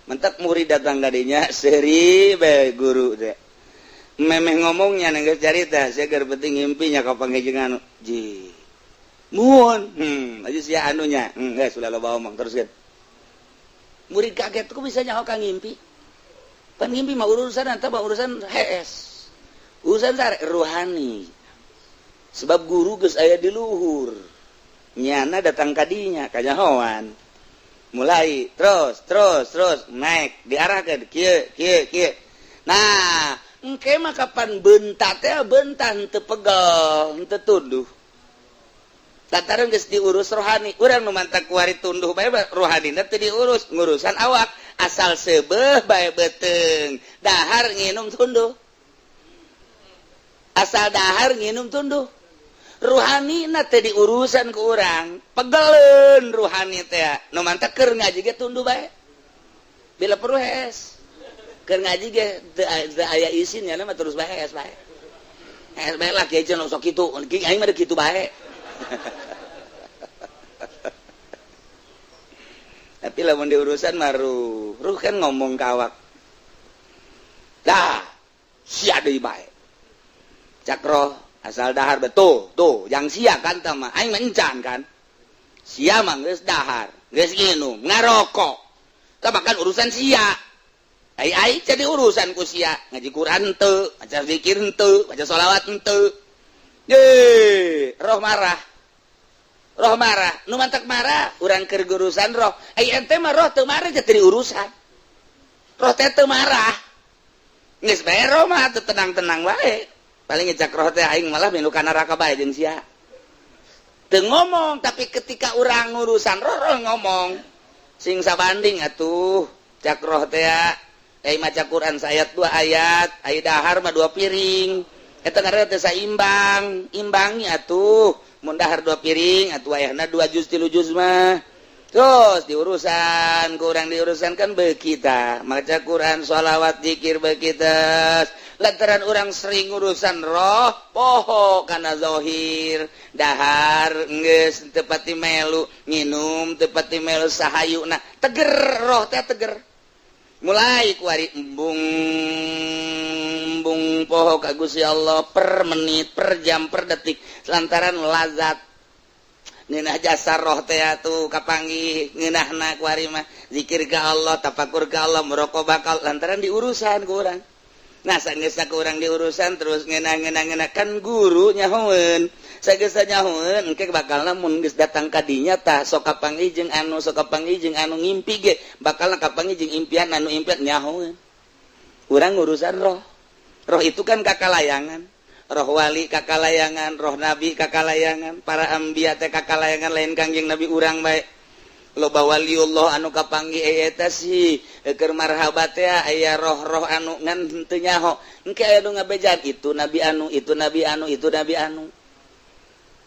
Mentak murid datang kadinya seuri bae guru teh. Memeh ngomongnya geus carita sia keur penting ngimpinya ka panggih jeung anu. Ji. Muhun, aja sia anunya. Geus ulah loba omong teruskeun. Murid kaget kok bisa nyaho ka ngimpi? Pan ngimpi mah urusan eta mah urusan HS. Urusan sare ruhani. Sebab guru geus aya di luhur. Nyana datang kadinya kanyahoan. Mulai terus terus terus naik diarahkeun kieu kieu kieu. Nah, engke mah kapan bentak teh bentak henteu pegel, henteu tunduh. Lantaran geus diurus rohani, urang nu mantak kuari tunduh bae rohanina teu diurus, ngurusan awak. Asal seubeuh bae beuteung, dahar nginum tunduh. Asal dahar nginum tunduh. Ruhanina teh diurusan ku urang, pegeleun ruhani teh. Nu mantak keur ngaji ge tunduh bae. Bila perlu hees. Keur ngaji ge teu aya isin nya mah terus bae hees bae. Hees bae lah kieu cenah sok kitu, aing mah kitu bae. Tapi lamun diurusan mah ruh, ruh kan ngomong ka awak. Dah, sia deui bae. Cak roh asal dahar betul, tuh yang sia kan tah mah aing mah encan kan. Sia mah geus dahar, geus nginum, ngarokok. Tah kan urusan sia. Ai ai jadi urusan ku sia, ngaji Quran henteu, maca zikir henteu, maca sholawat henteu. Ye, roh marah. Roh marah, nu mantak marah, urang keur urusan roh. Ai ente mah roh teu marah jadi urusan. Roh teh teu marah. Geus bae roh mah teu tenang-tenang wae. Paling ngecak roh teh aing malah milu ka neraka bae jeung sia. Teu ngomong, tapi ketika urang urusan roh, roh ngomong. Sing sabanding atuh cak roh teh ai maca Quran saayat 2 ayat, ai dahar mah 2 piring. Eta ngaranna teh saimbang, imbangi atuh. Mun dahar 2 piring atuh ayahna 2 juz 3 juz mah. Terus diurusan, kurang diurusan kan beuki tah. Maca Quran, sholawat, zikir beuki teh. Lantaran urang sering urusan roh, poho kana zahir, dahar geus teu pati melu, nginum teu pati melu sahayuna, teger roh teh teger. Mulai kuari embung embung poho ka Gusti Allah per menit, per jam, per detik lantaran lazat ngeunah jasa roh teh atuh kapanggih ngeunahna kuari mah zikir ka Allah, tafakur ka Allah, muraqabah ka Allah lantaran diurusan ku urang. Nah sanggeusna ku urang diurusan terus ngeunah-ngeunah kan guru nyahoeun. Sageusna nyahoeun engke bakalna mun geus datang ka dinya tah sok kapanggih jeung anu sok kapanggih jeung anu ngimpi ge bakalna kapanggih jeung impian anu impian nyahoeun. Urang urusan roh. Roh itu kan kakalayangan. Roh wali kakalayangan, roh nabi kakalayangan, para anbiya teh kakalayangan lain Kangjeng Nabi urang bae. Loba waliullah anu kapanggih eta sih keur marhaba teh aya roh-roh anu ngan teu nyaho. Engke aya nu ngabejaan itu nabi anu, itu nabi anu, itu nabi anu.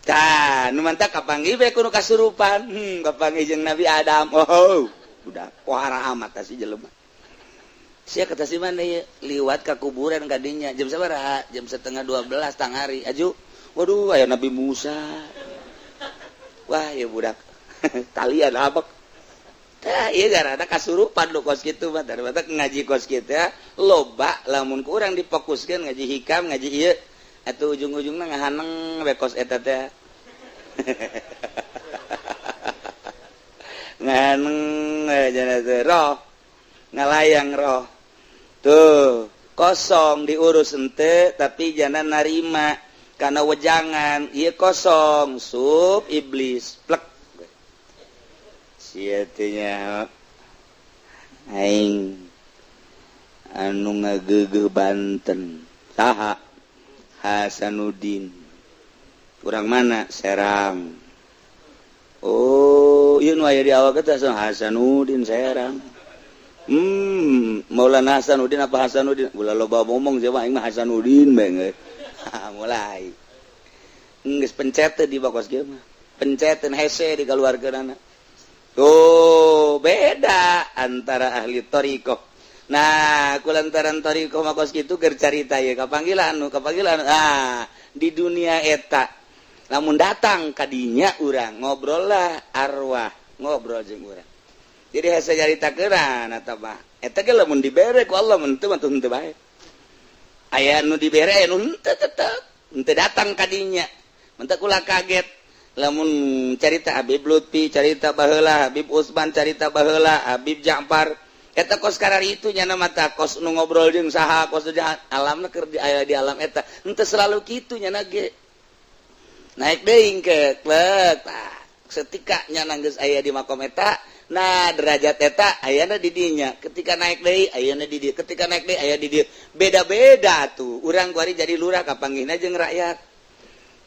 Tah, nu mantak kapanggih bae kudu kasurupan. Kapanggih jeung Nabi Adam. Oh, udah pohara amat tah si jelema. Sia kata si mana ieu liwat ka kuburan kadinya jam sabaraha? Jam 11:30 tangari. Aju. Waduh, aya Nabi Musa. Wah, ya budak. Talian abek. Tah, ieu gara-gara kasurupan lu kos kitu mah. Daripada ngaji kos kitu ya, loba lamun ku urang difokuskeun ngaji hikam, ngaji ieu. Atuh ujung-ujungna ngahaneng we kos eta teh. Ngahaneng we jana teh roh. Ngalayang roh. Tuh, kosong diurus ente tapi jana narima karena wejangan ieu kosong sup iblis plek. Sia teh nya aing anu ngageugeuh Banten saha Hasanuddin. Urang mana? Serang. Oh, ieu nu aya di awak eta Hasanuddin Serang. Maulana Hasanuddin apa Hasanuddin? Ulah loba ngomong siapa, aing mah Hasanuddin bae. Mulai. Geus pencet di bakos kieu mah. Pencetan hese dikeluarkeunana. Tuh, beda antara ahli thoriqoh. Nah, kulantaran thoriqoh mah kos kitu keur carita ye kapanggilan nu kapanggilan. Ah, di dunia eta lamun datang kadinya urang ngobrol lah, arwah ngobrol jeung urang. Jadi hese nyaritakeun eta mah. Eta ge lamun dibere ku Allah mun teu mah teu bae. Aya nu dibere, aya nu henteu, tetep henteu datang kadinya. Mentak ulah kaget lamun carita Habib Lutfi, carita baheula Habib Usman, carita baheula Habib Ja'far, eta kos kararitu nya mata kos nu ngobrol jeung saha, kos di alamna keur aya di alam eta. Henteu selalu kitu nya ge, naik deui ke klek. Tah, setika nya geus aya di makom eta, nah, derajat eta ayana di dinya. Ketika naik deui, ayana di dieu. Ketika naik deui, aya di dieu. Beda-beda tuh. Urang kuari jadi lurah, kapanggihna jeung rakyat,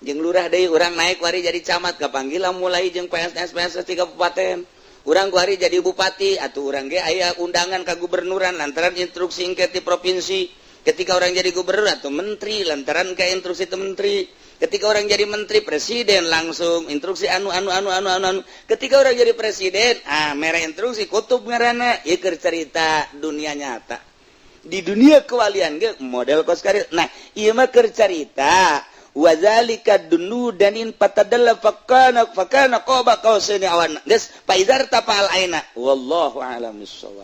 jeung lurah deui. Urang naik kuari jadi camat, kapanggih mulai jeung PSS PSS di kabupaten. Urang kuari jadi bupati atau urang ge aya undangan ka gubernuran lantaran instruksi engke ti provinsi. Ketika orang jadi gubernur atau menteri, lantaran ke instruksi itu menteri. Ketika orang jadi menteri, presiden langsung instruksi anu anu anu anu anu anu. Ketika orang jadi presiden, ah, mere instruksi kutub ngaranna. Ieu keur cerita dunia nyata. Di dunia kewalian ge model kos kitu. Nah, ieu mah keur carita wazalika dunu danin fatadalla fakana fakana qaba qausaini aw adna. Geus, fa izar tafal aina, wallahu a'lam bissawab.